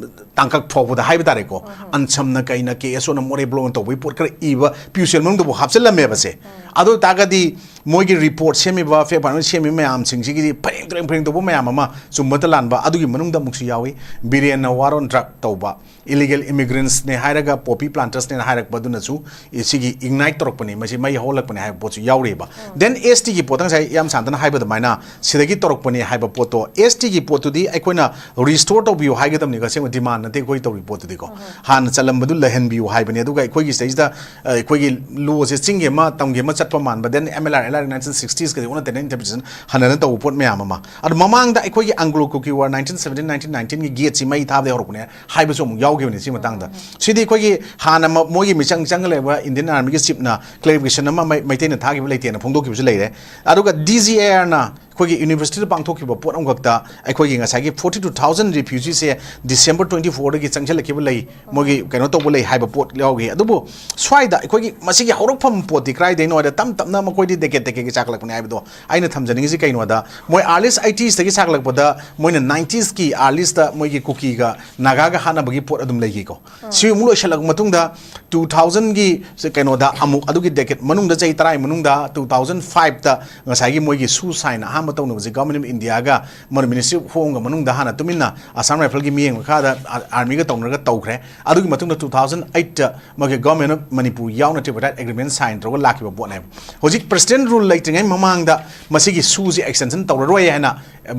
ꯇꯥꯡꯀꯛ ꯐꯥꯎꯕꯗ ꯍꯥꯏꯕ ꯇꯥꯔꯦꯀꯣ, ꯑꯟꯁꯝꯅ ꯀꯩꯅ ꯀꯦ ꯑꯦꯁ ꯑꯣꯅ ꯃꯣꯔꯦ ꯕ꯭ꯂꯣꯛꯅ ꯇꯧꯕꯒꯤ ꯄꯣꯠ ꯈꯔ ꯏꯕ ꯄꯤ ꯌꯨ ꯁꯤ ꯃꯅꯨꯡꯗꯕꯨ ꯍꯥꯞꯆꯤꯜꯂꯝꯃꯦꯕꯁꯦ꯫ ꯑꯗꯨ ꯑꯣꯏ ꯇꯥꯔꯒꯗꯤ ꯃꯣꯏꯒꯤ ꯔꯤꯄꯣꯔꯠ ꯁꯦꯝꯃꯤꯕ, ꯐꯦꯛ ꯐꯥꯏꯅꯦꯜ ꯁꯦꯝꯃꯤꯕ ꯃꯌꯥꯝꯁꯤꯡꯁꯤꯒꯤꯗꯤ ꯐꯔꯦꯡ ꯇꯨꯔꯦꯡ ꯐꯔꯦꯡ ꯇꯧꯕ ꯃꯌꯥꯝ ꯑꯃ ꯆꯨꯝꯕꯇ ꯂꯥꯟꯕ ꯑꯗꯨꯒꯤ ꯃꯅꯨꯡꯗ ꯑꯃꯨꯛꯁꯨ ꯌꯥꯎꯏ꯫ ꯕꯤꯔꯦꯟꯅ ꯋꯥꯔ ꯑꯣꯟ ꯗ꯭ꯔꯒ ꯇꯧꯕ, ꯏꯂꯤꯒꯦꯜ ꯏꯃꯤꯒ꯭ꯔꯦꯟꯠꯁꯅꯦ ꯍꯥꯏꯔꯒ ꯄꯣꯄꯤ ꯄ꯭ꯂꯥꯟꯇꯔꯁꯅꯦꯅ ꯍꯥꯏꯔꯛꯄ ꯑꯗꯨꯅꯁꯨ ꯁꯤꯒꯤ ꯏꯒꯅꯥꯏꯠ ꯇꯧꯔꯛꯄꯅꯤ, ꯃꯁꯤ ꯃꯩ ꯍꯧꯍꯜꯂꯛꯄꯅꯤ ꯍꯥꯏꯕ ꯄꯣꯠꯁꯨ ꯌꯥꯎꯔꯤꯕ꯫ ꯗꯦꯟ ꯑꯦꯁ ꯇꯤꯒꯤ ꯄꯣꯠꯇ ꯉꯁꯥꯏ ꯌꯥꯝ ꯁꯥꯟꯇꯅ ꯍꯥꯏꯕ ꯑꯗꯨꯃꯥꯏꯅ ꯁꯤꯗꯒꯤ ꯇꯧꯔꯛꯄꯅꯤ ꯍꯥꯏꯕ ꯄꯣꯠꯇꯣ, ꯑꯦꯁ ꯇꯤꯒꯤ ꯄꯣꯠꯇꯨꯗꯤ ꯑꯩꯈꯣꯏꯅ ꯔꯤꯁꯇꯣꯔ ꯇꯧꯕꯤꯌꯨ ꯍꯥꯏꯒꯗꯕꯅꯤꯀꯣ, ꯑꯁꯦꯡꯕ ꯗꯤꯃꯥꯟ ꯅꯠꯇꯦ ꯑꯩꯈꯣꯏ ꯇꯧꯔꯤ ꯄꯣꯠꯇꯨꯗꯤꯀꯣ꯫ ꯍꯥꯟꯅ ꯆꯜꯂꯝꯕꯗꯨ ꯂꯩꯍꯟꯕꯤꯌꯨ ꯍꯥꯏꯕꯅꯤ꯫ ꯑꯗꯨꯒ ꯑꯩꯈꯣꯏꯒꯤ ꯁꯤꯗꯩꯁꯤꯗ, ꯑ, ꯑꯩꯈꯣꯏꯒꯤ ꯂꯣꯁꯦ ꯆꯤꯡꯒꯤ ꯑꯃ ꯇꯝꯒꯤ ꯑꯃ ꯆꯠꯄ ꯃꯥꯟꯕ, then M L R, L R nineteen ꯁꯤꯛꯁꯇꯤꯁꯀꯗꯤ ꯑꯣꯟꯅ ꯇꯩꯅ ꯏꯟꯇꯔꯄ꯭ꯔꯤꯇꯦꯁꯟ ꯍꯟꯅꯅ ꯇꯧꯕ ꯄꯣꯠ ꯃꯌꯥꯝ ꯑꯃ꯫ ꯑꯗꯣ ꯃꯃꯥꯡꯗ ꯑꯩꯈꯣꯏꯒꯤ ꯑꯪꯒ꯭ꯂꯣ ꯀꯨꯀꯤ ꯋꯥꯔ ꯅꯥꯏꯟꯇꯤꯟ ꯁꯕꯦꯟꯇꯤꯟ, ꯅꯥꯏꯟꯇꯤꯟ ꯅꯥꯏꯟꯇꯤꯟꯒꯤ ꯒꯦꯠꯁꯤ ꯃꯩ ꯊꯥꯕꯗꯒꯤ ꯍꯧꯔꯛꯄꯅꯦ ꯍꯥꯏꯕꯁꯨ ꯑꯃꯨꯛ ꯌꯥꯎꯈꯤꯕꯅꯤ꯫ ꯁꯤ ꯃꯇꯥꯡꯗ ꯁꯤꯗꯤ ꯑꯩꯈꯣꯏꯒꯤ ꯍꯥꯟꯅ ꯃ-, ꯃꯣꯏꯒꯤ ꯃꯤꯆꯪ ꯆꯪꯉ ꯂꯩꯕ ꯏꯟꯗꯤꯌꯟ ꯑꯥꯔꯃꯤꯒꯤ ꯆꯤꯞꯅ ꯀ꯭ꯂꯦꯔꯤꯐꯤꯀꯦꯁꯟ ꯑꯃ ꯃꯩ-, ꯃꯩꯇꯩꯅ ꯊꯥꯈꯤꯕ ꯂꯩꯇꯦꯅ ꯐꯣꯡꯗꯣꯛꯈꯤꯕꯁꯨ ꯂꯩꯔꯦ꯫ ꯑꯗꯨꯒ ꯗꯤ ꯖꯤ ꯑꯦ ꯑꯥꯔꯅ ꯑꯩꯈꯣꯏꯒꯤ ꯌꯨꯅꯤꯚꯔꯁꯤꯇꯤꯗ ꯄꯥꯡꯊꯣꯛꯈꯤꯕ ꯄꯣꯠ ꯑꯃꯈꯛꯇ ꯑꯩꯈꯣꯏꯒꯤ ꯉꯁꯥꯏꯒꯤ ꯐꯣꯔꯇꯤ ꯇꯨ ꯊꯥꯎꯖꯟ ꯔꯤꯐ꯭ꯌꯨꯖꯤꯁꯦ ꯗꯤꯁꯦꯝꯕꯔ ꯇ꯭ꯋꯦꯟꯇꯤ ꯐꯣꯔꯗꯒꯤ ꯆꯪꯁꯤꯜꯂꯛꯈꯤꯕ ꯂꯩ, ꯃꯣꯏꯒꯤ ꯀꯩꯅꯣ ꯇꯧꯕ ꯂꯩ ꯍꯥꯏꯕ ꯄꯣꯠ ꯌꯥꯎꯈꯤ꯫ ꯑꯗꯨꯕꯨ ꯁ꯭ꯋꯥꯏꯗ ꯑꯩꯈꯣꯏꯒꯤ ꯃꯁꯤꯒꯤ ꯍꯧꯔꯛꯐꯝ ꯄꯣꯠꯇꯤ ꯀꯗꯥꯏꯗꯩꯅꯣ ꯍꯥꯏꯗ ꯇꯞ ꯇꯞꯅ ꯃꯈꯣꯏꯗꯤ ꯗꯦꯀꯦꯠ ꯗꯦꯀꯦꯠꯀꯤ ꯆꯥꯛꯂꯛꯄꯅꯦ ꯍꯥꯏꯕꯗꯣ ꯑꯩꯅ ꯊꯝꯖꯅꯤꯡꯉꯤꯁꯤ ꯀꯩꯅꯣꯗ, ꯃꯣꯏ ꯑꯥꯔꯂꯤꯁ ꯑꯩꯇꯤꯁꯇꯒꯤ ꯁꯥꯒꯠꯂꯛꯄꯗ ꯃꯣꯏꯅ ꯅꯥꯏꯟꯇꯤꯁꯀꯤ ꯑꯥꯔꯂꯤꯁꯇ ꯃꯣꯏꯒꯤ ꯀꯨꯀꯤꯒ ꯅꯥꯒꯥꯒ ꯍꯥꯠꯅꯕꯒꯤ ꯄꯣꯠ ꯑꯗꯨꯝ ꯂꯩꯈꯤꯀꯣ꯫ ꯁꯤ ꯑꯃꯨꯛ ꯂꯣꯏꯁꯤꯜꯂꯛꯄ ꯃꯇꯨꯡꯗ ꯇꯨ ꯊꯥꯎꯖꯟꯒꯤ ꯀꯩꯅꯣꯗ ꯑꯃꯨꯛ ꯑꯗꯨꯒꯤ ꯗꯦꯀꯦꯠ ꯃꯅꯨꯡꯗ, ꯆꯍꯤ ꯇꯔꯥꯒꯤ ꯃꯅꯨꯡꯗ, ꯇꯨ ꯊꯥꯎꯖꯟ ꯐꯥꯏꯚꯇ ꯉꯁꯥꯏꯒꯤ ꯃꯣꯏꯒꯤ ꯁꯨ ꯁꯥꯏꯟ ꯑꯍꯥꯟꯕ ꯇꯧꯅꯕꯁꯦ ꯒꯚꯔꯟꯃꯦꯟꯠ ꯑꯣꯐ ꯏꯟꯗꯤꯌꯥꯒ ꯃꯣꯏ ꯃꯤꯅꯤꯁꯇ꯭ꯔꯤ ꯑꯣꯐ ꯍꯣꯝꯒ ꯃꯅꯨꯡꯗ ꯍꯥꯟꯅ ꯇꯨꯃꯤꯟꯅ ꯑꯁꯥꯝ ꯔꯥꯏꯐꯜꯒꯤ ꯃꯤꯠꯌꯦꯡ ꯃꯈꯥꯗ ꯑꯥ-, ꯑꯥꯔꯃꯤꯒ ꯇꯧꯅꯔꯒ ꯇꯧꯈ꯭ꯔꯦ꯫ ꯑꯗꯨꯒꯤ ꯃꯇꯨꯡꯗ ꯇꯨ ꯊꯥꯎꯖꯟ ꯑꯩꯠꯇ ꯃꯣꯏꯒꯤ ꯒꯚꯔꯟꯃꯦꯟꯠ ꯑꯣꯐ ꯃꯅꯤꯄꯨꯔ ꯌꯥꯎꯅ ꯇ꯭ꯔꯤꯄꯥꯔꯇꯥꯏꯠ ꯑꯦꯒ꯭ꯔꯤꯃꯦꯟꯠ ꯁꯥꯏꯟ ꯇꯧꯔꯒ ꯂꯥꯛꯈꯤꯕ ꯄꯣꯠꯅꯦꯕ꯫ ꯍꯧꯖꯤꯛ ꯄ꯭ꯔꯦꯁꯤꯗꯦꯟꯠ ꯔꯨꯜ ꯂꯩꯇ꯭ꯔꯤꯉꯩ ꯃꯃꯥꯡꯗ ꯃꯁꯤꯒꯤ ꯁꯨꯁꯤ ꯑꯦꯛꯁꯇꯦꯟꯁꯟ ꯇꯧꯔꯔꯣꯏ ꯍꯥꯏꯅ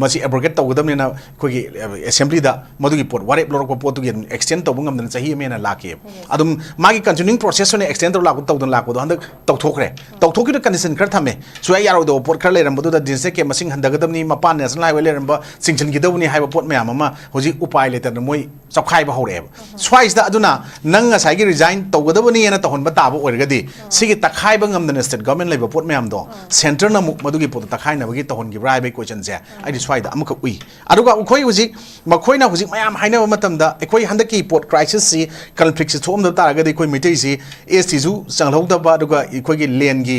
ꯃꯁꯤ ꯑꯦꯕ꯭ꯔꯣꯒꯦꯠ ꯇꯧꯒꯗꯕꯅꯤꯅ ꯑꯩꯈꯣꯏꯒꯤ ꯑꯦꯁꯦꯝꯕ꯭ꯂꯤꯗ ꯃꯗꯨꯒꯤ ꯄꯣꯠ ꯋꯥꯔꯦꯞ ꯂꯧꯔꯛꯄ ꯄꯣꯠꯇꯨꯒꯤ ꯑꯗꯨꯝ ꯑꯦꯛꯁꯇꯦꯟ ꯇꯧꯕ ꯉꯝꯗꯅ ꯆꯍꯤ ꯑꯃ ꯍꯦꯟꯅ ꯂꯥꯛꯈꯤꯑꯕ꯫ ꯑꯗꯨꯝ ꯃꯥꯒꯤ ꯀꯟꯇꯤꯅ꯭ꯌꯨꯏꯡ ꯄ꯭ꯔꯣꯁꯦꯁ ꯑꯣꯏꯅ ꯑꯦꯛꯁꯇꯦꯟ ꯇꯧꯔ ꯂꯥꯛꯄ, ꯇꯧꯗꯅ ꯂꯥꯛꯄꯗꯣ ꯍꯟꯗꯛ ꯇꯧꯊꯣꯛꯈ꯭ꯔꯦ꯫ ꯇꯧꯊꯣꯛꯈꯤꯕꯗ ꯀꯟꯗꯤꯁꯟ ꯈꯔ ꯊꯝꯃꯦ, ꯁꯨꯡꯌꯥ ꯌꯥꯔꯣꯏꯗꯕ ꯄꯣꯠ ꯈꯔ ꯂꯩꯔꯝꯕꯗꯨꯗ ꯗꯤꯁꯇ꯭ꯔꯤꯛꯀꯤ ꯃꯁꯤꯡ ꯍꯟꯊꯒꯗꯕꯅꯤ, ꯃꯄꯥꯟ ꯅꯦꯁꯅꯦꯜ ꯍꯥꯏꯋꯦ ꯂꯩꯔꯝꯕ ꯆꯤꯡꯁꯤꯟꯈꯤꯗꯕꯅꯤ ꯍꯥꯏꯕ ꯄꯣꯠ ꯃꯌꯥꯝ ꯑꯃ ꯍꯧꯖꯤꯛ ꯎꯄꯥꯏ ꯂꯩꯇꯗꯅ ꯃꯣꯏ ꯆꯞꯈꯥꯏꯕ ꯍꯧꯔꯛꯑꯦꯕ꯫ ꯁ꯭ꯋꯥꯏꯁꯤꯗ ꯑꯗꯨꯅ ꯅꯪ ꯉꯁꯥꯏꯒꯤ ꯔꯤꯖꯥꯏꯟ ꯇꯧꯒꯗꯕꯅꯤ ꯍꯥꯏꯅ ꯇꯧꯍꯟꯕ ꯇꯥꯕ ꯑꯣꯏꯔꯒꯗꯤ ꯁꯤꯒꯤ ꯇꯛꯈꯥꯏꯕ ꯉꯝꯗꯅ ꯁ꯭ꯇꯦꯠ ꯒꯚꯔꯟꯃꯦꯟꯠ ꯂꯩꯕ ꯄꯣꯠ ꯃꯌꯥꯝꯗꯣ ꯁꯦꯟꯇꯔꯅ ꯑꯃꯨꯛ ꯃꯗꯨꯒꯤ ꯄꯣꯠꯇꯣ ꯇꯛꯈꯥꯏꯅꯕꯒꯤ ꯇꯧꯍꯟꯈꯤꯕ꯭ꯔꯥ ꯍꯥꯏꯕꯒꯤ ꯀꯣꯏꯁꯟꯁꯦ ꯑꯩꯗꯤ ꯁ꯭ꯋꯥꯏꯗ ꯑꯃꯈꯛ ꯎꯏ꯫ ꯑꯗꯨꯒ ꯑꯩꯈꯣꯏ ꯍꯧꯖꯤꯛ ꯃꯈꯣꯏꯅ ꯍꯧꯖꯤꯛ ꯃꯌꯥꯝ ꯍꯥꯏꯅꯕ ꯃꯇꯝꯗ ꯑꯩꯈꯣꯏ ꯍꯟꯗꯛꯀꯤ ꯄꯣꯠ ꯀ꯭ꯔꯥꯏꯁꯤꯁꯁꯤ, ꯀꯟꯐ꯭ꯂꯤꯛꯁꯤ ꯊꯣꯛꯑꯝꯗꯕ ꯇꯥꯔꯒꯗꯤ ꯑꯩꯈꯣꯏ ꯃꯩꯇꯩꯁꯤ ꯑꯦꯁ ꯇꯤꯁꯨ ꯆꯪꯍꯧꯗꯕ, ꯑꯗꯨꯒ ꯑꯩꯈꯣꯏꯒꯤ ꯂꯦꯟꯒꯤ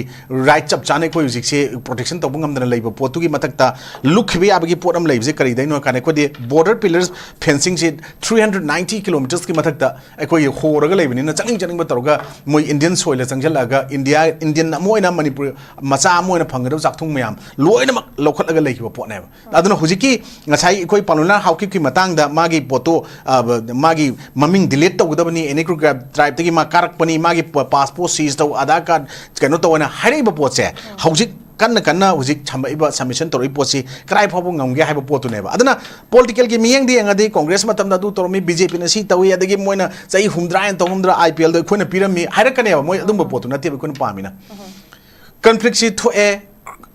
ꯔꯥꯏꯠ ꯆꯞ ꯆꯥꯅ ꯑꯩꯈꯣꯏ ꯍꯧꯖꯤꯛꯁꯦ ꯄ꯭ꯔꯣꯇꯦꯛꯁꯟ ꯇꯧꯕ ꯉꯝꯗꯅ ꯂꯩꯕ ꯄꯣꯠꯇꯨꯒꯤ ꯃꯊꯛꯇ ꯂꯨꯞꯈꯤꯕ ꯌꯥꯕꯒꯤ ꯄꯣꯠ ꯑꯃ ꯂꯩꯕꯁꯦ ꯀꯔꯤꯗꯩꯅꯣ ꯍꯥꯏ ꯀꯥꯟꯗ ꯑꯩꯈꯣꯏꯗꯤ ꯕꯣꯔꯗꯔ ꯄꯤꯂꯔ ꯐꯦꯟꯁꯤꯡꯁꯤ ꯊ꯭ꯔꯤ ꯍꯟꯗ꯭ꯔꯦꯠ ꯅꯥꯏꯟꯇꯤ ꯀꯤꯂꯣꯃꯤꯇꯔꯁꯀꯤ ꯃꯊꯛꯇ ꯑꯩꯈꯣꯏꯒꯤ ꯍꯣꯔꯒ ꯂꯩꯕꯅꯤꯅ ꯆꯠꯅꯤꯡ ꯆꯠꯅꯤꯡꯕ ꯇꯧꯔꯒ ꯃꯣꯏ ꯏꯟꯗꯤꯌꯟ ꯁꯣꯏꯜꯗ ꯆꯪꯁꯤꯜꯂꯛꯑꯒ ꯏꯟꯗꯤꯌꯥ, ꯏꯟꯗꯤꯌꯟ ꯑꯃ ꯑꯣꯏꯅ ꯃꯅꯤꯄꯨꯔ ꯃꯆꯥ ꯑꯃ ꯑꯣꯏꯅ ꯐꯪꯒꯗꯕ ꯆꯥꯛꯊꯨꯡ ꯃꯌꯥꯝ ꯂꯣꯏꯅꯃꯛ ꯂꯧꯈꯠꯂꯒ ꯂꯩꯈꯤꯕ ꯄꯣꯠꯅꯦꯕ꯫ ꯑꯗꯨꯅ ꯍꯧꯖꯤꯛꯀꯤ ꯉꯁꯥꯏ ꯑꯩꯈꯣꯏ ꯄꯥꯂꯨꯅꯥ ꯍꯥꯎꯀꯤꯞꯀꯤ ꯃꯇꯥꯡꯗ ꯃꯥꯒꯤ ꯄꯣꯠꯇꯣ, ꯑ, ꯃꯥꯒꯤ ꯃꯃꯤꯡ ꯗꯤꯂꯤꯠ ꯇꯧꯒꯗꯕꯅꯤ, ꯑꯦꯅꯤ ꯇ꯭ꯔꯥꯏꯕꯇꯒꯤ ꯃꯥ ꯀꯥꯔꯛꯄꯅꯤ, ꯃꯥꯒꯤ ꯄꯥꯁꯄꯣꯔꯠ ꯁꯤꯖ ꯇꯧ, ꯑꯙꯥꯔ ꯀꯥꯔꯗ ꯀꯩꯅꯣ ꯇꯧꯑꯅ ꯍꯥꯏꯔꯛꯏꯕ ꯄꯣꯠꯁꯦ ꯍꯧꯖꯤꯛ ꯀꯟꯅ ꯀꯟꯅ ꯍꯧꯖꯤꯛ ꯁꯝꯃꯛꯏꯕ, ꯁꯕꯃꯤꯁꯟ ꯇꯧꯔꯛꯏꯕ ꯄꯣꯠꯁꯤ ꯀꯗꯥꯏ ꯐꯥꯎꯕ ꯉꯝꯒꯦ ꯍꯥꯏꯕ ꯄꯣꯠꯇꯨꯅꯦꯕ꯫ ꯑꯗꯨꯅ ꯄꯣꯂꯤꯇꯤꯀꯦꯜꯒꯤ ꯃꯤꯠꯌꯦꯡꯗ ꯌꯦꯡꯉꯗꯤ ꯀꯣꯡꯒ꯭ꯔꯦꯁ ꯃꯇꯝꯗ ꯑꯗꯨ ꯇꯧꯔꯝꯃꯤ, ꯕꯤ ꯖꯦ ꯄꯤꯅ ꯁꯤ ꯇꯧꯏ, ꯑꯗꯒꯤ ꯃꯣꯏꯅ ꯆꯍꯤ ꯍꯨꯝꯗ꯭ꯔꯥ ꯍꯦꯟꯅ ꯇꯧꯔꯝꯗ꯭ꯔꯥ ꯑꯥꯏ ꯄꯤ ꯑꯦꯜꯗꯣ ꯑꯩꯈꯣꯏꯅ ꯄꯤꯔꯝꯃꯤ ꯍꯥꯏꯔꯛꯀꯅꯦꯕ꯫ ꯃꯣꯏ ꯑꯗꯨꯝꯕ ꯄꯣꯠꯇꯨ ꯅꯠꯇꯦꯕ ꯑꯩꯈꯣꯏꯅ ꯄꯥꯝꯃꯤꯅ꯫ ꯀꯟꯐ꯭ꯂꯤꯛꯁꯤ ꯊꯣꯛꯑꯦ,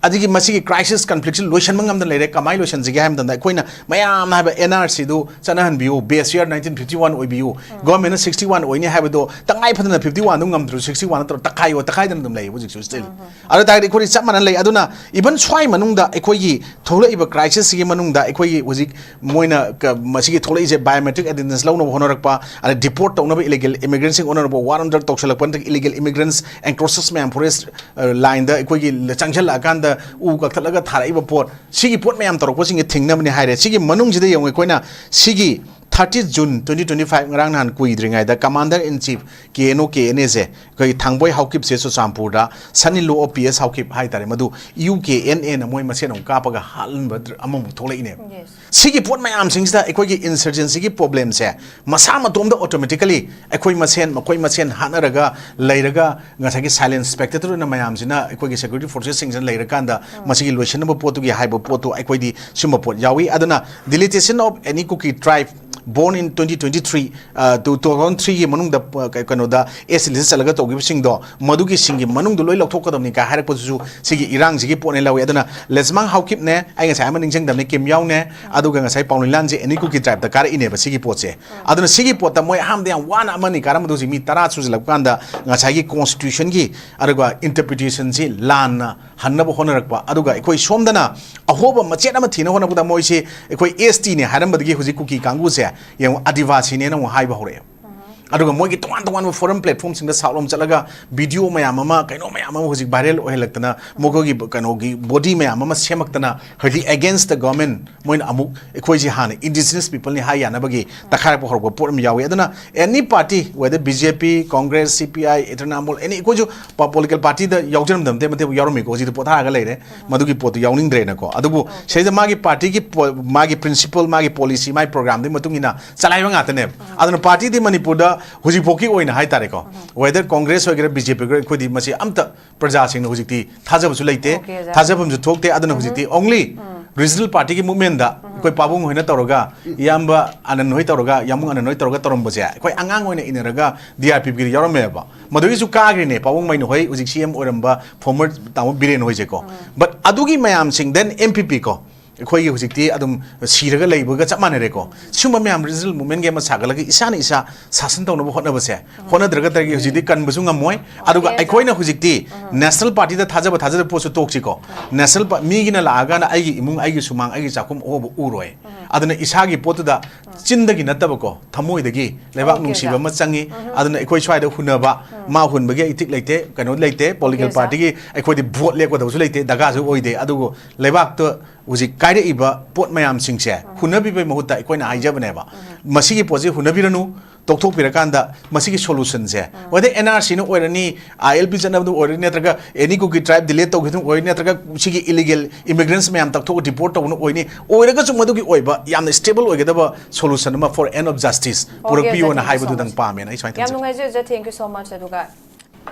ꯑꯗꯒꯤ ꯃꯁꯤꯒꯤ ꯀ꯭ꯔꯥꯏꯁꯤꯁ ꯀꯟꯐ꯭ꯂꯤꯛꯁꯤ ꯂꯣꯏꯁꯤꯟꯕ ꯉꯝꯗꯅ ꯂꯩꯔꯦ꯫ ꯀꯃꯥꯏꯅ ꯂꯣꯏꯁꯤꯟꯁꯤꯒꯦ ꯍꯥꯏꯕ ꯃꯇꯝꯗ ꯑꯩꯈꯣꯏꯅ ꯃꯌꯥꯝꯅ ꯍꯥꯏꯕ ꯑꯦꯟ ꯑꯥꯔ ꯁꯤꯗꯨ ꯆꯠꯅꯍꯟꯕꯤꯌꯨ, ꯕꯦꯁ ꯌꯥꯔ ꯅꯥꯏꯟꯇꯤꯟ ꯐꯤꯐꯇꯤ ꯋꯥꯟ ꯑꯣꯏꯕꯤꯌꯨ, ꯒꯣꯔꯃꯦꯟꯅ ꯁꯤꯛꯁꯇꯤ ꯋꯥꯟ ꯑꯣꯏꯅꯤ ꯍꯥꯏꯕꯗꯣ ꯇꯉꯥꯏ ꯐꯗꯅ ꯐꯤꯐꯇꯤ ꯋꯥꯟꯗꯨ ꯉꯝꯗ꯭ꯔꯁꯨ ꯁꯤꯛꯁꯇꯤ ꯋꯥꯟ ꯅꯠꯇ꯭ꯔꯒ ꯇꯛꯈꯥꯏꯌꯣ, ꯇꯛꯈꯥꯏꯗꯅ ꯑꯗꯨꯝ ꯂꯩꯌꯦꯕ ꯍꯧꯖꯤꯛꯁꯨ ꯁ꯭ꯇꯤꯜ꯫ ꯑꯗꯨ ꯇꯥꯔꯒꯗꯤ ꯑꯩꯈꯣꯏꯗꯤ ꯆꯞ ꯃꯥꯟꯅ ꯂꯩ꯫ ꯑꯗꯨꯅ ꯏꯚꯟ ꯁ꯭ꯋꯥꯏ ꯃꯅꯨꯡꯗ ꯑꯩꯈꯣꯏꯒꯤ ꯊꯣꯛꯂꯛꯏꯕ ꯀ꯭ꯔꯥꯏꯁꯤꯁꯁꯤꯒꯤ ꯃꯅꯨꯡꯗ ꯑꯩꯈꯣꯏꯒꯤ ꯍꯧꯖꯤꯛ ꯃꯣꯏꯅ ꯀ-, ꯃꯁꯤꯒꯤ ꯊꯣꯛꯂꯛꯏꯁꯦ ꯕꯥꯏꯑꯣꯃꯦꯇ꯭ꯔꯤꯛ ꯑꯦꯇꯦꯟꯗꯦꯟꯁ ꯂꯧꯅꯕ ꯍꯣꯠꯅꯔꯛꯄ, ꯑꯗꯩ ꯗꯤꯄꯣꯔꯠ ꯇꯧꯅꯕ ꯏꯂꯤꯒꯦꯜ ꯏꯃꯤꯒ꯭ꯔꯦꯟꯁꯤꯡ ꯍꯣꯠꯅꯔꯛꯄ, ꯋꯥꯔ ꯑꯣꯟ ꯗ꯭ꯔꯒ ꯇꯧꯁꯜꯂꯛꯄ, ꯅꯠꯇ꯭ꯔꯒ ꯏꯂꯤꯒꯦꯜ ꯏꯃꯤꯒ꯭ꯔꯦꯟꯁ ꯑꯦꯟꯀ꯭ꯔꯣꯆꯦꯁ ꯃꯌꯥꯝ ꯐꯣꯔꯦꯁ, ꯑ, ꯂꯥꯏꯟꯗ ꯑꯩꯈꯣꯏꯒꯤ ꯆꯪꯁꯜꯂꯛꯑꯀꯥꯟꯗ ꯎ ꯀꯛꯊꯠꯂꯒ ꯊꯥꯔꯛꯏꯕ ꯄꯣꯠ, ꯁꯤꯒꯤ ꯄꯣꯠ ꯃꯌꯥꯝ ꯇꯧꯔꯛꯄꯁꯤꯡꯁꯦ ꯊꯤꯡꯅꯕꯅꯤ ꯍꯥꯏꯔꯦ꯫ ꯁꯤꯒꯤ ꯃꯅꯨꯡꯁꯤꯗ ꯌꯦꯡꯉꯨ, ꯑꯩꯈꯣꯏꯅ ꯁꯤꯒꯤ thirty June twenty twenty five, ꯉꯔꯥꯡ ꯅꯍꯥꯟ ꯀꯨꯏꯗ꯭ꯔꯤꯉꯩꯗ commander in chief K N O K and ꯑꯦꯁꯦ, ꯑꯩꯈꯣꯏ ꯊꯥꯡꯕꯣꯏ ꯍꯥꯎꯀꯤꯞꯁꯦ ꯆꯨꯔꯆꯥꯟꯄꯨꯔꯗ, ꯁꯟ ꯏꯟ ꯂꯣ ꯑꯣꯐ ꯄꯤ ꯑꯦꯁ ꯍꯥꯎꯀꯤꯞ ꯍꯥꯏꯇꯥꯔꯦ, ꯃꯗꯨ ꯌꯨ ꯀꯦ ꯑꯦꯟ ꯑꯦꯅ ꯃꯣꯏ ꯃꯁꯦꯟ ꯑꯃꯨꯛ ꯀꯥꯞꯄꯒ ꯍꯥꯠꯍꯟꯕ ꯗ꯭ꯔ-, ꯑꯃꯃꯨꯛ ꯊꯣꯛꯂꯛꯏꯅꯦꯕ꯫ ꯁꯤꯒꯤ ꯄꯣꯠ ꯃꯌꯥꯝꯁꯤꯡꯁꯤꯗ ꯑꯩꯈꯣꯏꯒꯤ ꯏꯟꯁꯔꯖꯦꯟꯁꯤꯒꯤ ꯄ꯭ꯔꯣꯕ꯭ꯂꯦꯝꯁꯦ ꯃꯁꯥ ꯃꯇꯣꯝꯗ ꯑꯣꯇꯣꯃꯦꯇꯤꯀꯦꯂꯤ ꯑꯩꯈꯣꯏ ꯃꯁꯦꯟ, ꯃꯈꯣꯏ ꯃꯁꯦꯟ ꯍꯥꯠꯅꯔꯒ ꯂꯩꯔꯒ ꯉꯁꯥꯏꯒꯤ ꯁꯥꯏꯂꯦꯟ ꯁ꯭ꯄꯦꯛꯇꯦꯇꯔ ꯑꯣꯏꯅ ꯃꯌꯥꯝꯁꯤꯅ ꯑꯩꯈꯣꯏꯒꯤ ꯁꯦꯀ꯭ꯌꯨꯔꯤꯇꯤ ꯐꯣꯔꯁꯦꯁꯁꯤꯡꯁꯤꯅ ꯂꯩꯔꯀꯥꯟꯗ ꯃꯁꯤꯒꯤ ꯂꯣꯏꯁꯤꯟꯅꯕ ꯄꯣꯠꯇꯨꯒꯤ ꯍꯥꯏꯕ ꯄꯣꯠꯇꯨ ꯑꯩꯈꯣꯏꯗꯤ ꯁꯤꯒꯨꯝꯕ ꯄꯣꯠ ꯌꯥꯎꯏ꯫ ꯑꯗꯨꯅ deletion of any Kuki tribe born in twenty twenty-three, two thousand ꯊ꯭ꯔꯤꯒꯤ ꯃꯅꯨꯡꯗ ꯀꯩꯅꯣꯗ ꯑꯦꯁ ꯁꯤ ꯂꯤꯁꯇ ꯆꯠꯂꯒ ꯇꯧꯈꯤꯕꯁꯤꯡꯗꯣ, ꯃꯗꯨꯒꯤꯁꯤꯡꯒꯤ ꯃꯅꯨꯡꯗ ꯂꯣꯏ ꯂꯧꯊꯣꯛꯀꯗꯕꯅꯤ ꯀꯥꯏ ꯍꯥꯏꯔꯛꯄꯗꯨꯁꯨ ꯁꯤꯒꯤ ꯏꯔꯥꯡꯁꯤꯒꯤ ꯄꯣꯠꯅꯦ ꯂꯧꯏ꯫ ꯑꯗꯨꯅ ꯂꯦꯁꯃꯥꯡ ꯍꯥꯎꯀꯤꯞꯅꯦ, ꯑꯩ ꯉꯁꯥꯏ ꯑꯃ ꯅꯤꯡꯁꯤꯡꯗꯕꯅꯤ, ꯀꯤꯝ ꯌꯥꯎꯅꯦ, ꯑꯗꯨꯒ ꯉꯁꯥꯏ ꯄꯥꯎꯂꯤꯂꯥꯟꯁꯦ ꯑꯦꯅꯤ ꯀꯨꯀꯤ ꯇ꯭ꯔꯥꯏꯞꯇ ꯀꯥꯔꯛꯏꯅꯦꯕ ꯁꯤꯒꯤ ꯄꯣꯠꯁꯦ꯫ ꯑꯗꯨꯅ ꯁꯤꯒꯤ ꯄꯣꯠꯇ ꯃꯣꯏ ꯑꯍꯥꯟꯕꯗ ꯌꯥꯝ ꯋꯥꯅ ꯑꯃꯅꯤ ꯀꯥꯔꯝꯕꯗꯣ ꯍꯧꯖꯤꯛ ꯃꯤ ꯇꯔꯥ ꯁꯨꯖꯜꯂꯛꯄ ꯀꯥꯟꯗ ꯉꯁꯥꯏꯒꯤ ꯀꯣꯟꯁꯇꯤꯇ꯭ꯌꯨꯁꯟꯒꯤ ꯑꯗꯨꯒ ꯏꯟꯇꯔꯄ꯭ꯔꯤꯇꯦꯁꯟꯁꯤ ꯂꯥꯟꯅ ꯍꯟꯅꯕ ꯍꯣꯠꯅꯔꯛꯄ, ꯑꯗꯨꯒ ꯑꯩꯈꯣꯏ ꯁꯣꯝꯗꯅ ꯑꯍꯣꯕ ꯃꯆꯦꯠ ꯑꯃ ꯊꯤꯅ ꯍꯣꯠꯅꯕꯗ ꯃꯣꯏꯁꯤ ꯑꯩꯈꯣꯏ ꯑꯦꯁ ꯇꯤꯅꯦ ꯍꯥꯏꯔꯝꯕꯗꯒꯤ ꯍꯧꯖꯤꯛ ꯀꯨꯀꯤ ꯀꯥꯡꯕꯨꯁꯦ ꯌꯦꯡꯉꯨ ꯑꯗꯤꯕꯥꯁꯤꯅꯦꯅ ꯑꯃꯨꯛ ꯍꯥꯏꯕ ꯍꯧꯔꯛꯑꯦ꯫ ꯑꯗꯨꯒ ꯃꯣꯏꯒꯤ ꯇꯣꯉꯥꯟ ꯇꯣꯉꯥꯟꯕ ꯐꯣꯔꯝ ꯄ꯭ꯂꯦꯠꯐꯣꯝꯁꯤꯡꯗ ꯁꯥꯎꯠꯂꯣꯝ ꯆꯠꯂꯒ ꯚꯤꯗꯤꯑꯣ ꯃꯌꯥꯝ ꯑꯃ, ꯀꯩꯅꯣ ꯃꯌꯥꯝ ꯑꯃ ꯍꯧꯖꯤꯛ ꯚꯥꯏꯔꯦꯜ ꯑꯣꯏꯍꯜꯂꯛꯇꯅ ꯃꯈꯣꯏꯒꯤ ꯀꯩꯅꯣꯒꯤ ꯕꯣꯗꯤ ꯃꯌꯥꯝ ꯑꯃ ꯁꯦꯝꯃꯛꯇꯅ ꯍꯧꯖꯤꯛ against the government ꯃꯣꯏꯅ ꯑꯃꯨꯛ ꯑꯩꯈꯣꯏꯁꯤ ꯍꯥꯟꯅ indigenous people ꯅꯤ ꯍꯥꯏ ꯌꯥꯅꯕꯒꯤ ꯇꯛꯈꯥꯏꯔꯛꯄ ꯍꯧꯔꯛꯄ ꯄꯣꯠ ꯑꯃ ꯌꯥꯎꯏ꯫ ꯑꯗꯨꯅ any party, whether B J P, Congress, C P I, Trinamool, any, ꯑꯩꯈꯣꯏꯁꯨ political party ꯗ ꯌꯥꯎꯖꯔꯝꯗꯕ ꯅꯠꯇꯦ, ꯃꯇꯦꯛ ꯌꯥꯎꯔꯝꯃꯤꯀꯣ, ꯍꯧꯖꯤꯛꯇꯤ ꯄꯣꯊꯥꯔꯒ ꯂꯩꯔꯦ꯫ ꯃꯗꯨꯒꯤ ꯄꯣꯠꯇꯨ ꯌꯥꯎꯅꯤꯡꯗ꯭ꯔꯦꯅꯀꯣ꯫ ꯑꯗꯨꯕꯨ ꯁꯤꯗꯩꯗ ꯃꯥꯒꯤ ꯄꯥꯔꯇꯤꯒꯤ ꯄꯣ-, ꯃꯥꯒꯤ principle, ꯃꯥꯒꯤ policy, ꯃꯥꯒꯤ program ꯗꯨꯒꯤ ꯃꯇꯨꯡ ꯏꯟꯅ ꯆꯂꯥꯏꯕ ꯉꯥꯛꯇꯅꯦꯕ꯫ ꯑꯗꯨꯅ ꯄꯥꯔꯇꯤꯗꯤ ꯃꯅꯤꯄꯨꯔꯗ ꯍꯧꯖꯤꯛꯐꯥꯎꯒꯤ ꯑꯣꯏꯅ ꯍꯥꯏꯇꯥꯔꯦꯀꯣ, whether Congress ꯑꯣꯏꯒꯦꯔꯥ, B J P ꯑꯣꯏꯒꯦꯔꯥ, ꯑꯩꯈꯣꯏꯗꯤ ꯃꯁꯤ ꯑꯝꯇ ꯄ꯭ꯔꯖꯥꯁꯤꯡꯅ ꯍꯧꯖꯤꯛꯇꯤ ꯊꯥꯖꯕꯁꯨ ꯂꯩꯇꯦ, OK, ꯑꯣꯖꯥ꯫ ꯊꯥꯖꯐꯝꯁꯨ ꯊꯣꯛꯇꯦ꯫ ꯑꯗꯨꯅ ꯍꯧꯖꯤꯛꯇꯤ only regional party ꯒꯤ movement ꯗ ꯑꯩꯈꯣꯏ ꯄꯥꯕꯨꯡ ꯍꯣꯏꯅ ꯇꯧꯔꯒ, ꯏꯌꯥꯝꯕ ꯑꯅꯟ ꯍꯣꯏ ꯇꯧꯔꯒ, ꯌꯥꯝꯕꯨꯡ ꯑꯅꯟ ꯍꯣꯏ ꯇꯧꯔꯒ ꯇꯧꯔꯝꯕꯁꯦ ꯑꯩꯈꯣꯏ ꯑꯉꯥꯡ ꯑꯣꯏꯅ ꯏꯟꯅꯔꯒ D R P P ꯗ ꯌꯥꯎꯔꯝꯃꯦꯕ꯫ ꯃꯗꯨꯒꯤꯁꯨ ꯀꯥꯈ꯭ꯔꯤꯅꯦ ꯄꯥꯕꯨꯡ ꯃꯩꯅꯣ ꯍꯣꯏ, ꯍꯧꯖꯤꯛ C M ꯑꯣꯏꯔꯝꯕ former ꯇꯥꯃꯣ ꯕꯤꯔꯦꯟ ꯍꯣꯏꯁꯦꯀꯣ꯫ But ꯑꯗꯨꯒꯤ ꯃꯌꯥꯝꯁꯤꯡ, then M P P ꯀꯣ, ꯑꯩꯈꯣꯏꯒꯤ ꯍꯧꯖꯤꯛꯇꯤ ꯑꯗꯨꯝ ꯁꯤꯔꯒ ꯂꯩꯕꯒ ꯆꯞ ꯃꯥꯟꯅꯔꯦꯀꯣ꯫ ꯁꯤꯒꯨꯝꯕ ꯃꯌꯥꯝ regional movement ꯒꯤ ꯑꯃ ꯁꯥꯒꯠꯂꯒ ꯏꯁꯥꯅ ꯏꯁꯥ ꯁꯥꯁꯟ ꯇꯧꯅꯕ ꯍꯣꯠꯅꯕꯁꯦ, ꯍꯣꯠꯅꯗ꯭ꯔꯒꯗꯤ ꯍꯧꯖꯤꯛꯇꯤ ꯀꯟꯕꯁꯨ ꯉꯝꯃꯣꯏ꯫ ꯑꯗꯨꯒ OK, ꯑꯩꯈꯣꯏꯅ ꯍꯧꯖꯤꯛꯇꯤ national party ꯗ ꯊꯥꯖꯕ ꯊꯥꯖꯗꯕ ꯄꯣꯠꯁꯨ ꯇꯣꯛꯁꯤꯀꯣ꯫ National pa-, ꯃꯤꯒꯤꯅ ꯂꯥꯛꯑꯒꯅ ꯑꯩꯒꯤ ꯏꯃꯨꯡ, ꯑꯩꯒꯤ ꯁꯨꯃꯥꯡ, ꯑꯩꯒꯤ ꯆꯥꯛꯈꯨꯝ ꯑꯍꯣꯕ ꯎꯔꯣꯏ꯫ ꯑꯗꯨꯅ ꯏꯁꯥꯒꯤ ꯄꯣꯠꯇꯨꯗ ꯆꯤꯟꯗꯒꯤ ꯅꯠꯇꯕꯀꯣ, ꯊꯃꯣꯏꯗꯒꯤ ꯂꯩꯕꯥꯛ OK, ꯅꯨꯡꯁꯤꯕ ꯑꯣꯖꯥ꯫ ꯑꯃ ꯆꯪꯉꯤ꯫ ꯑꯗꯨꯅ ꯑꯩꯈꯣꯏ ꯁ꯭ꯋꯥꯏꯗ ꯍꯨꯟꯅꯕ, ꯃꯥ ꯍꯨꯟꯕꯒꯤ ꯏꯊꯤꯛ ꯂꯩꯇꯦ, ꯀꯩꯅꯣ ꯂꯩꯇꯦ, political ꯑꯣꯖꯥ꯫ Party ꯒꯤ ꯑꯩꯈꯣꯏꯗꯤ vote ꯂꯦꯞꯀꯗꯕꯁꯨ ꯂꯩꯇꯦ, ꯗꯔꯀꯥꯔꯁꯨ ꯑꯣꯏꯗꯦ꯫ ꯑꯗꯨꯕꯨ ꯂꯩꯕꯥꯛꯇ ꯍꯧꯖꯤꯛ ꯀꯥꯏꯔꯛꯏꯕ ꯄꯣꯠ ꯃꯌꯥꯝꯁꯤꯡꯁꯦ ꯍꯨꯟꯅꯕꯤꯕꯒꯤ ꯃꯍꯨꯠꯇ ꯑꯩꯈꯣꯏꯅ ꯍꯥꯏꯖꯕꯅꯦꯕ, ꯃꯁꯤꯒꯤ ꯄꯣꯠꯁꯤ ꯍꯨꯟꯅꯕꯤꯔꯅꯨ, ꯇꯣꯛꯊꯣꯛꯄꯤꯔꯀꯥꯟꯗ ꯃꯁꯤꯒꯤ solution ꯁꯦ, whether N R C ꯅ ꯑꯣꯏꯔꯅꯤ, I L P ꯆꯠꯅꯕꯗ ꯑꯣꯏꯔꯅꯤ, ꯅꯠꯇ꯭ꯔꯒ any Kuki tribe delete ꯇꯧꯈꯤꯗꯨꯅ ꯑꯣꯏꯔꯅꯤ, ꯅꯠꯇ꯭ꯔꯒ ꯁꯤꯒꯤ illegal immigrants ꯃꯌꯥꯝ ꯇꯛꯊꯣꯛꯑ deport ꯇꯧꯕꯅ ꯑꯣꯏꯅꯤ, ꯑꯣꯏꯔꯒꯁꯨ ꯃꯗꯨꯒꯤ ꯑꯣꯏꯕ ꯌꯥꯝꯅ stable ꯑꯣꯏꯒꯗꯕ solution ꯑꯃ for end of justice OK, ꯑꯣꯖꯥ, ꯄꯨꯔꯛꯄꯤꯌꯣꯅ thank you so ꯍꯥꯏꯕꯗꯨꯗꯪ much꯫ ꯄꯥꯝꯃꯦꯅ ꯑꯩ ꯁꯨꯃꯥꯏꯅ ꯌꯥꯝ ꯊꯝꯖꯒꯦ꯫ ꯅꯨꯡꯉꯥꯏꯖꯩ ꯑꯣꯖꯥ, thank you so much꯫ ꯑꯗꯨꯒ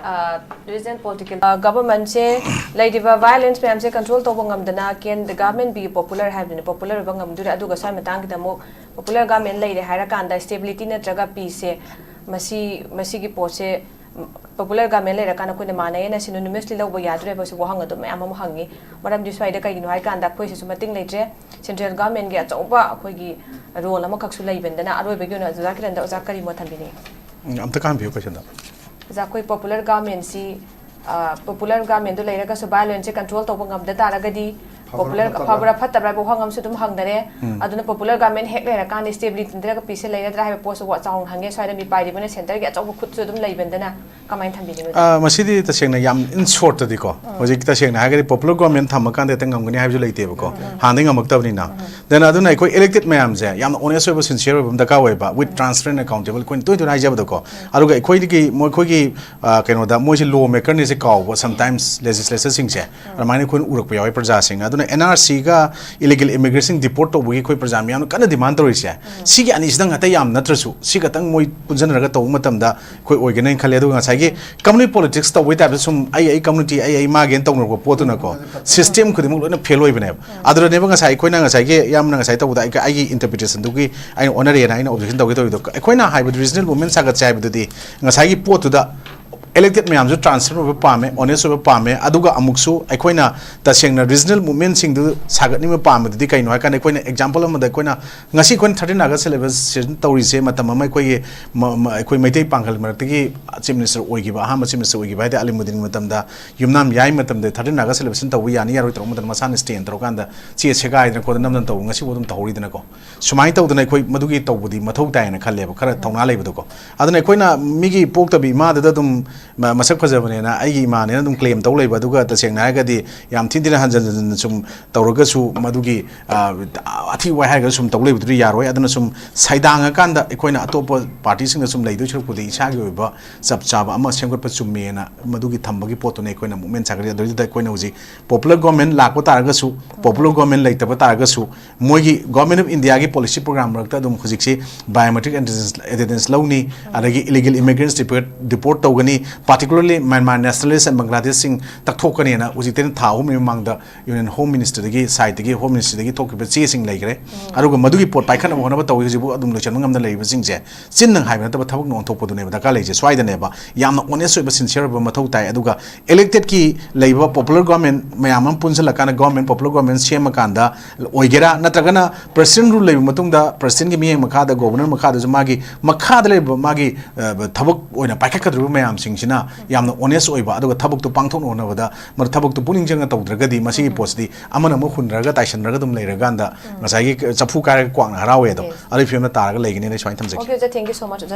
regional political government ꯁꯦ ꯂꯩꯔꯤꯕ violence ꯃꯌꯥꯝꯁꯦ control ꯇꯧꯕ ꯉꯝꯗꯅ, can the government be popular ꯍꯥꯏꯕꯗꯨꯅꯤ, popular ꯑꯣꯏꯕ ꯉꯝꯗꯣꯏꯔꯥ? ꯑꯗꯨꯒ ꯁ꯭ꯋꯥꯏ ꯃꯇꯥꯡꯒꯤꯗ ꯑꯃꯨꯛ Popular government ꯂꯩꯔꯦ ꯍꯥꯏꯔꯀꯥꯟꯗ stability ꯅꯠꯇ꯭ꯔꯒ peace ꯁꯦ, ꯃꯁꯤ, ꯃꯁꯤꯒꯤ ꯄꯣꯠꯁꯦ, ꯎꯝ, popular government ꯂꯩꯔꯀꯥꯟꯗ ꯑꯩꯈꯣꯏꯅ ꯃꯥꯟꯅꯩꯅ synonymously ꯂꯧꯕ ꯌꯥꯗꯣꯔꯤꯕꯁꯨ ꯋꯥꯍꯪ ꯑꯗꯨꯝ ꯃꯌꯥꯝ ꯑꯃ ꯍꯪꯉꯤ꯫ ꯃꯔꯝꯗꯤ ꯁ꯭ꯋꯥꯏꯗ ꯀꯩꯒꯤꯅꯣ ꯍꯥꯏꯀꯥꯟꯗ ꯑꯩꯈꯣꯏꯁꯤꯁꯨ ꯃꯇꯤꯡ ꯂꯩꯇ꯭ꯔꯦ, central government ꯒꯤ ꯑꯆꯧꯕ ꯑꯩꯈꯣꯏꯒꯤ role ꯑꯃꯈꯛꯁꯨ ꯂꯩꯕꯅꯤꯅ꯫ ꯑꯔꯣꯏꯕꯒꯤ ꯑꯣꯏꯅ ꯑꯣꯖꯥ ꯀꯤꯔꯟꯗ, ꯑꯣꯖꯥ ꯀꯔꯤ ꯃꯣꯠ ꯊꯝꯕꯤꯅꯤꯡꯉꯤ? ꯎꯝ, ꯑꯝꯇ ꯈꯥꯝꯕꯤꯌꯨ question ꯗꯣ꯫ ꯑꯣꯖꯥ, ꯑꯩꯈꯣꯏ popular government ꯁꯤ, ꯑ, popular government ꯗꯨ ꯂꯩꯔꯒꯁꯨ violence ꯁꯦ control ꯇꯧꯕ ꯉꯝꯗ ꯇꯥꯔꯒꯗꯤ, ꯐꯕ꯭ꯔꯥ popular, ꯐꯠꯇꯕ꯭ꯔꯥ? ꯐꯕ꯭ꯔꯥ ꯐꯠꯇꯕ꯭ꯔꯥ ꯍꯥꯏꯕ ꯋꯥꯍꯪ ꯑꯃꯁꯨ ꯑꯗꯨꯝ ꯍꯪꯅꯔꯦ꯫ ꯎꯝ꯫ ꯑꯗꯨꯅ popular government ꯍꯦꯛ ꯂꯩꯔꯀꯥꯟꯗ stability ꯅꯠꯇ꯭ꯔꯒ peace ꯁꯦ ꯂꯩꯔꯗ꯭ꯔꯥ ꯍꯥꯏꯕ ꯄꯣꯠꯁꯨ ꯋꯥ-, ꯆꯥꯎꯅ ꯍꯪꯉꯦ꯫ ꯁ꯭ꯋꯥꯏꯗ ꯃꯤꯄꯥꯏꯔꯤꯕꯅ centre ꯒꯤ ꯑꯆꯧꯕ ꯈꯨꯠꯁꯨ ꯑꯗꯨꯝ ꯂꯩꯕꯅꯤꯅ ꯀꯃꯥꯏꯅ ꯊꯝꯕꯤꯅꯤ ꯃꯗꯨ? ꯑ, ꯃꯁꯤꯗꯤ ꯇꯁꯦꯡꯅ ꯌꯥꯝ in short ꯇꯗꯤꯀꯣ, ꯎꯝ꯫ ꯍꯧꯖꯤꯛ ꯇꯁꯦꯡꯅ ꯍꯥꯏꯔꯒꯗꯤ popular government ꯊꯝꯃꯀꯥꯟꯗ ꯍꯦꯛꯇ ꯉꯝꯒꯅꯤ ꯍꯥꯏꯕꯁꯨ ꯂꯩꯇꯦꯕꯀꯣ, ꯎꯝ꯫ ꯍꯥꯟꯅꯗꯒꯤ ꯉꯝꯃꯛꯇꯕꯅꯤꯅ꯫ ꯎꯝ꯫ Then ꯑꯗꯨꯅ ꯑꯩꯈꯣꯏ elected ꯃꯌꯥꯝꯁꯦ ꯌꯥꯝꯅ honest ꯑꯣꯏꯕ, sincere ꯑꯣꯏꯕ ꯑꯃ ꯗꯔꯀꯥꯔ ꯑꯣꯏꯕ, with transparent, accountable, ꯑꯩꯈꯣꯏꯅ ꯇꯣꯏ ꯇꯣꯏꯅ ꯍꯥꯏꯖꯕꯗꯣꯀꯣ꯫ ꯑꯗꯨꯒ ꯑꯩꯈꯣꯏꯗꯒꯤ ꯃꯈꯣꯏꯒꯤ, ꯑ, ꯀꯩꯅꯣꯗ ꯃꯣꯏꯁꯦ law maker ꯅꯦꯁꯦ ꯀꯥꯎꯕ sometimes legislator ꯁꯤꯡꯁꯦ, ꯑꯗꯨꯃꯥꯏꯅ ꯑꯩꯈꯣꯏꯅ ꯎꯔꯛꯄ ꯌꯥꯎꯋꯦ ꯄ꯭ꯔꯖꯥꯁꯤꯡꯅ꯫ ꯑꯗꯨꯅ N R C ꯒ illegal immigration deport ꯇꯧꯕꯒꯤ ꯑꯩꯈꯣꯏ ꯄ꯭ꯔꯖꯥ ꯃꯤꯌꯥꯝꯅ ꯀꯟꯅ demand ꯇꯧꯔꯤꯁꯦ, ꯁꯤꯒꯤ ꯑꯅꯤꯁꯤꯗꯪ ꯉꯥꯛꯇ ꯌꯥꯝ ꯅꯠꯇ꯭ꯔꯁꯨ, ꯁꯤ ꯈꯛꯇꯪ ꯃꯣꯏ ꯄꯨꯟꯁꯤꯟꯅꯔꯒ ꯇꯧꯕ ꯃꯇꯝꯗ ꯑꯩꯈꯣꯏ ꯑꯣꯏꯒꯅꯤꯅ ꯈꯜꯂꯦ꯫ ꯑꯗꯨꯒ ꯉꯁꯥꯏꯒꯤ community politics ꯇꯧꯕꯒꯤ type ꯇ ꯁꯨꯝ ꯑꯩ, ꯑꯩ community, ꯑꯩ, ꯑꯩ ꯃꯥꯒꯦꯅ ꯇꯧꯅꯔꯛꯄ ꯄꯣꯠꯇꯨꯅꯀꯣ, system ꯈꯨꯗꯤꯡꯃꯛ ꯂꯣꯏꯅ fail ꯑꯣꯏꯕꯅꯦꯕ꯫ ꯑꯗꯨꯗꯅꯦꯕ ꯉꯁꯥꯏ ꯑꯩꯈꯣꯏꯅ ꯉꯁꯥꯏꯒꯤ ꯌꯥꯝꯅ ꯉꯁꯥꯏ ꯇꯧꯕꯗ ꯑꯩ, ꯑꯩꯒꯤ interpretation ꯗꯨꯒꯤ ꯑꯩꯅ ꯑꯣꯟꯅꯔꯦꯅ ꯑꯩꯅ objection ꯇꯧꯒꯦ ꯇꯧꯔꯤꯗꯣ꯫ ꯑꯩꯈꯣꯏꯅ ꯍꯥꯏꯕ regional movement ꯁꯥꯒꯠꯁꯦ ꯍꯥꯏꯕꯗꯨꯗꯤ ꯉꯁꯥꯏꯒꯤ ꯄꯣꯠꯇꯨꯗ elected ꯃꯌꯥꯝꯁꯨ transparent ꯑꯣꯏꯕ ꯄꯥꯝꯃꯦ, honest ꯑꯣꯏꯕ ꯄꯥꯝꯃꯦ, ꯑꯗꯨꯒ ꯑꯃꯨꯛꯁꯨ ꯑꯩꯈꯣꯏꯅ ꯇꯁꯦꯡꯅ regional movement ꯁꯤꯡꯗꯨ ꯁꯥꯒꯠꯅꯤꯡꯕ ꯄꯥꯝꯕꯗꯨꯗꯤ ꯀꯩꯅꯣ ꯍꯥꯏ ꯀꯥꯟꯗ, ꯑꯩꯈꯣꯏꯅ example ꯑꯃꯗ ꯑꯩꯈꯣꯏꯅ ꯉꯁꯤ ꯑꯩꯈꯣꯏꯅ thirteen August celebration ꯇꯧꯔꯤꯁꯦ, ꯃꯇꯝ ꯑꯃ ꯑꯩꯈꯣꯏꯒꯤ ꯃ-, ꯃ-, ꯑꯩꯈꯣꯏ ꯃꯩꯇꯩ ꯄꯥꯡꯒꯜ ꯃꯔꯛꯇꯒꯤ chief minister ꯑꯣꯏꯈꯤꯕ, ꯑꯍꯥꯟꯕ chief minister ꯑꯣꯏꯈꯤꯕ ꯍꯥꯏꯗꯤ ꯑꯂꯤꯃꯨꯗꯤꯟꯒꯤ ꯃꯇꯝꯗ ꯌꯨꯝꯅꯥꯝ ꯌꯥꯏ ꯃꯇꯝꯗ thirteen August celebration ꯇꯧꯕ ꯌꯥꯅꯤ ꯌꯥꯔꯣꯏ ꯇꯧꯔꯛꯄ ꯃꯇꯝꯗ ꯃꯁꯥꯅ stand ꯇꯧꯔꯀꯥꯟꯗ ꯆꯦ ꯁꯦꯒꯥꯏꯗꯅ ꯈꯣꯠꯇꯅ ꯅꯝꯗꯅ ꯇꯧꯕ ꯉꯁꯤꯐꯥꯎ ꯑꯗꯨꯝ ꯇꯧꯍꯧꯔꯤꯗꯅꯀꯣ꯫ ꯁꯨꯃꯥꯏꯅ ꯇꯧꯗꯅ ꯑꯩꯈꯣꯏ ꯃꯗꯨꯒꯤ ꯇꯧꯕꯗꯤ ꯃꯊꯧ ꯇꯥꯏꯅ ꯈꯜꯂꯦꯕ, ꯈꯔ ꯊꯧꯅꯥ ꯂꯩꯕꯗꯣꯀꯣ꯫ ꯑꯗꯨꯅ ꯑꯩꯈꯣꯏꯅ ꯃꯤꯒꯤ ꯄꯣꯛꯇꯕꯤ ꯏꯃꯥꯗꯨꯗ ꯑꯗꯨꯝ ꯃ-, ꯃꯁꯛ ꯐꯖꯕꯅꯦꯅ ꯑꯩꯒꯤ ꯏꯃꯥꯅꯦꯅ ꯑꯗꯨꯝ claim ꯇꯧ ꯂꯩꯕ, ꯑꯗꯨꯒ ꯇꯁꯦꯡꯅ ꯍꯥꯏꯔꯒꯗꯤ ꯌꯥꯝ ꯊꯤꯟ ꯊꯤꯅ ꯍꯟꯖꯟ ꯍꯟꯖꯟꯅ ꯁꯨꯝ ꯇꯧꯔꯒꯁꯨ ꯃꯗꯨꯒꯤ, ꯑ, ꯑꯊꯤ ꯋꯥꯍꯩ ꯍꯥꯏꯔꯒꯁꯨ ꯁꯨꯝ ꯇꯧ ꯂꯩꯕꯗꯨꯗꯤ ꯌꯥꯔꯣꯏ꯫ ꯑꯗꯨꯅ ꯁꯨꯝ ꯁꯩꯗꯥꯡꯉꯀꯥꯟꯗ ꯑꯩꯈꯣꯏꯅ ꯑꯇꯣꯞꯄ party ꯁꯤꯡꯗ ꯁꯨꯝ ꯂꯩꯗꯣꯏ ꯁꯔꯨꯛꯄꯨꯗꯤ ꯏꯁꯥꯒꯤ ꯑꯣꯏꯕ ꯆꯞ ꯆꯥꯕ ꯑꯃ ꯁꯦꯝꯒꯠꯄ ꯆꯨꯝꯃꯦꯅ ꯃꯗꯨꯒꯤ ꯊꯝꯕꯒꯤ ꯄꯣꯠꯇꯨꯅ ꯑꯩꯈꯣꯏꯅ movement ꯁꯥꯒꯠꯂꯤ꯫ ꯑꯗꯨꯗꯩꯗꯨꯗ ꯑꯩꯈꯣꯏꯅ ꯍꯧꯖꯤꯛ popular government ꯂꯥꯛꯄ ꯇꯥꯔꯒꯁꯨ, popular government ꯂꯩꯇꯕ ꯇꯥꯔꯒꯁꯨ, ꯃꯣꯏꯒꯤ Government of India ꯒꯤ policy program ꯃꯔꯛꯇ ꯑꯗꯨꯝ ꯍꯧꯖꯤꯛꯁꯤ biometric attendance, attendance ꯂꯧꯅꯤ, ꯑꯗꯒꯤ illegal immigrants deport, deport ꯇꯧꯒꯅꯤ, Particularly Myanmar nationalist and Bangladeshꯁꯤꯡ ꯇꯛꯊꯣꯛꯀꯅꯦꯅ ꯍꯧꯖꯤꯛꯇꯩꯅ ꯊꯥ ꯑꯍꯨꯝꯒꯤ ꯃꯃꯥꯡꯗ Union Home Ministerꯗꯒꯤ sideꯇꯒꯤ, Home Ministryꯗꯒꯤ ꯊꯣꯛꯈꯤꯕ ꯆꯦꯁꯤꯡ ꯂꯩꯈ꯭ꯔꯦ꯫ ꯑꯗꯨꯒ ꯃꯗꯨꯒꯤ ꯄꯣꯠ ꯄꯥꯏꯈꯠꯅꯕ ꯍꯣꯠꯅꯕ ꯇꯧꯋꯤ꯫ ꯍꯧꯖꯤꯛꯐꯥꯎ ꯑꯗꯨꯝ ꯂꯣꯏꯁꯤꯟꯕ ꯉꯝꯗ ꯂꯩꯔꯤꯕꯁꯤꯡꯁꯦ ꯆꯤꯟꯗꯪ ꯍꯥꯏꯕ ꯅꯠꯇꯕ ꯊꯕꯛꯅ ꯑꯣꯟꯊꯣꯛꯄꯗꯨꯅꯦꯕ ꯗꯔꯀꯥꯔ ꯂꯩꯔꯤꯁꯦ꯫ ꯁ꯭ꯋꯥꯏꯗꯅꯦꯕ ꯌꯥꯝꯅ honest ꯑꯣꯏꯕ, sincere ꯑꯣꯏꯕ ꯃꯊꯧ ꯇꯥꯏ꯫ ꯑꯗꯨꯒ electedꯀꯤ ꯂꯩꯕ popular government ꯃꯌꯥꯝ ꯑꯃ ꯄꯨꯟꯁꯤꯜꯂꯀꯥꯟꯗ government, popular government ꯁꯦꯝꯃꯀꯥꯟꯗ ꯑꯣꯏꯒꯦꯔꯥ, ꯅꯠꯇ꯭ꯔꯒꯅ President rule ꯂꯩꯕ ꯃꯇꯨꯡꯗ Presidentꯀꯤ ꯃꯤꯠꯌꯦꯡ ꯃꯈꯥꯗ, Governor ꯃꯈꯥꯗꯁꯨ ꯃꯥꯒꯤ ꯃꯈꯥꯗ ꯂꯩꯔꯤꯕ ꯃꯥꯒꯤ, ꯑ, ꯊꯕꯛ ꯑꯣꯏꯅ ꯄꯥꯏꯈꯠꯀꯗꯧꯔꯤꯕ ꯃꯌꯥꯝꯁꯤꯡꯁꯤꯅ ꯌꯥꯝꯅ honest ꯑꯣꯏꯕ, ꯑꯗꯨꯒ ꯊꯕꯛꯇꯨ ꯄꯥꯡꯊꯣꯛꯅ ꯍꯣꯠꯅꯕꯗ ꯃꯗꯨ ꯊꯕꯛꯇꯨ ꯄꯨꯛꯅꯤꯡ ꯆꯪꯅ ꯇꯧꯗ꯭ꯔꯒꯗꯤ ꯃꯁꯤꯒꯤ ꯄꯣꯠꯁꯤꯗꯤ ꯑꯃꯅ ꯑꯃ ꯍꯨꯟꯅꯔꯒ ꯇꯥꯏꯁꯟꯅꯔꯒ ꯑꯗꯨꯝ ꯂꯩꯔꯀꯥꯟꯗ ꯉꯁꯥꯏꯒꯤ ꯆꯐꯨ ꯀꯥꯏꯔꯒ ꯀ꯭ꯋꯥꯛꯅ ꯍꯔꯥꯎꯋꯦ ꯑꯗꯣ, ꯑꯗꯨꯒꯤ ꯐꯤꯕꯝꯗ ꯇꯥꯔꯒ ꯂꯩꯒꯅꯤꯅ ꯑꯩ ꯁꯨꯃꯥꯏꯅ ꯊꯝꯖꯒꯦ꯫ Okay, sir, thank you so much.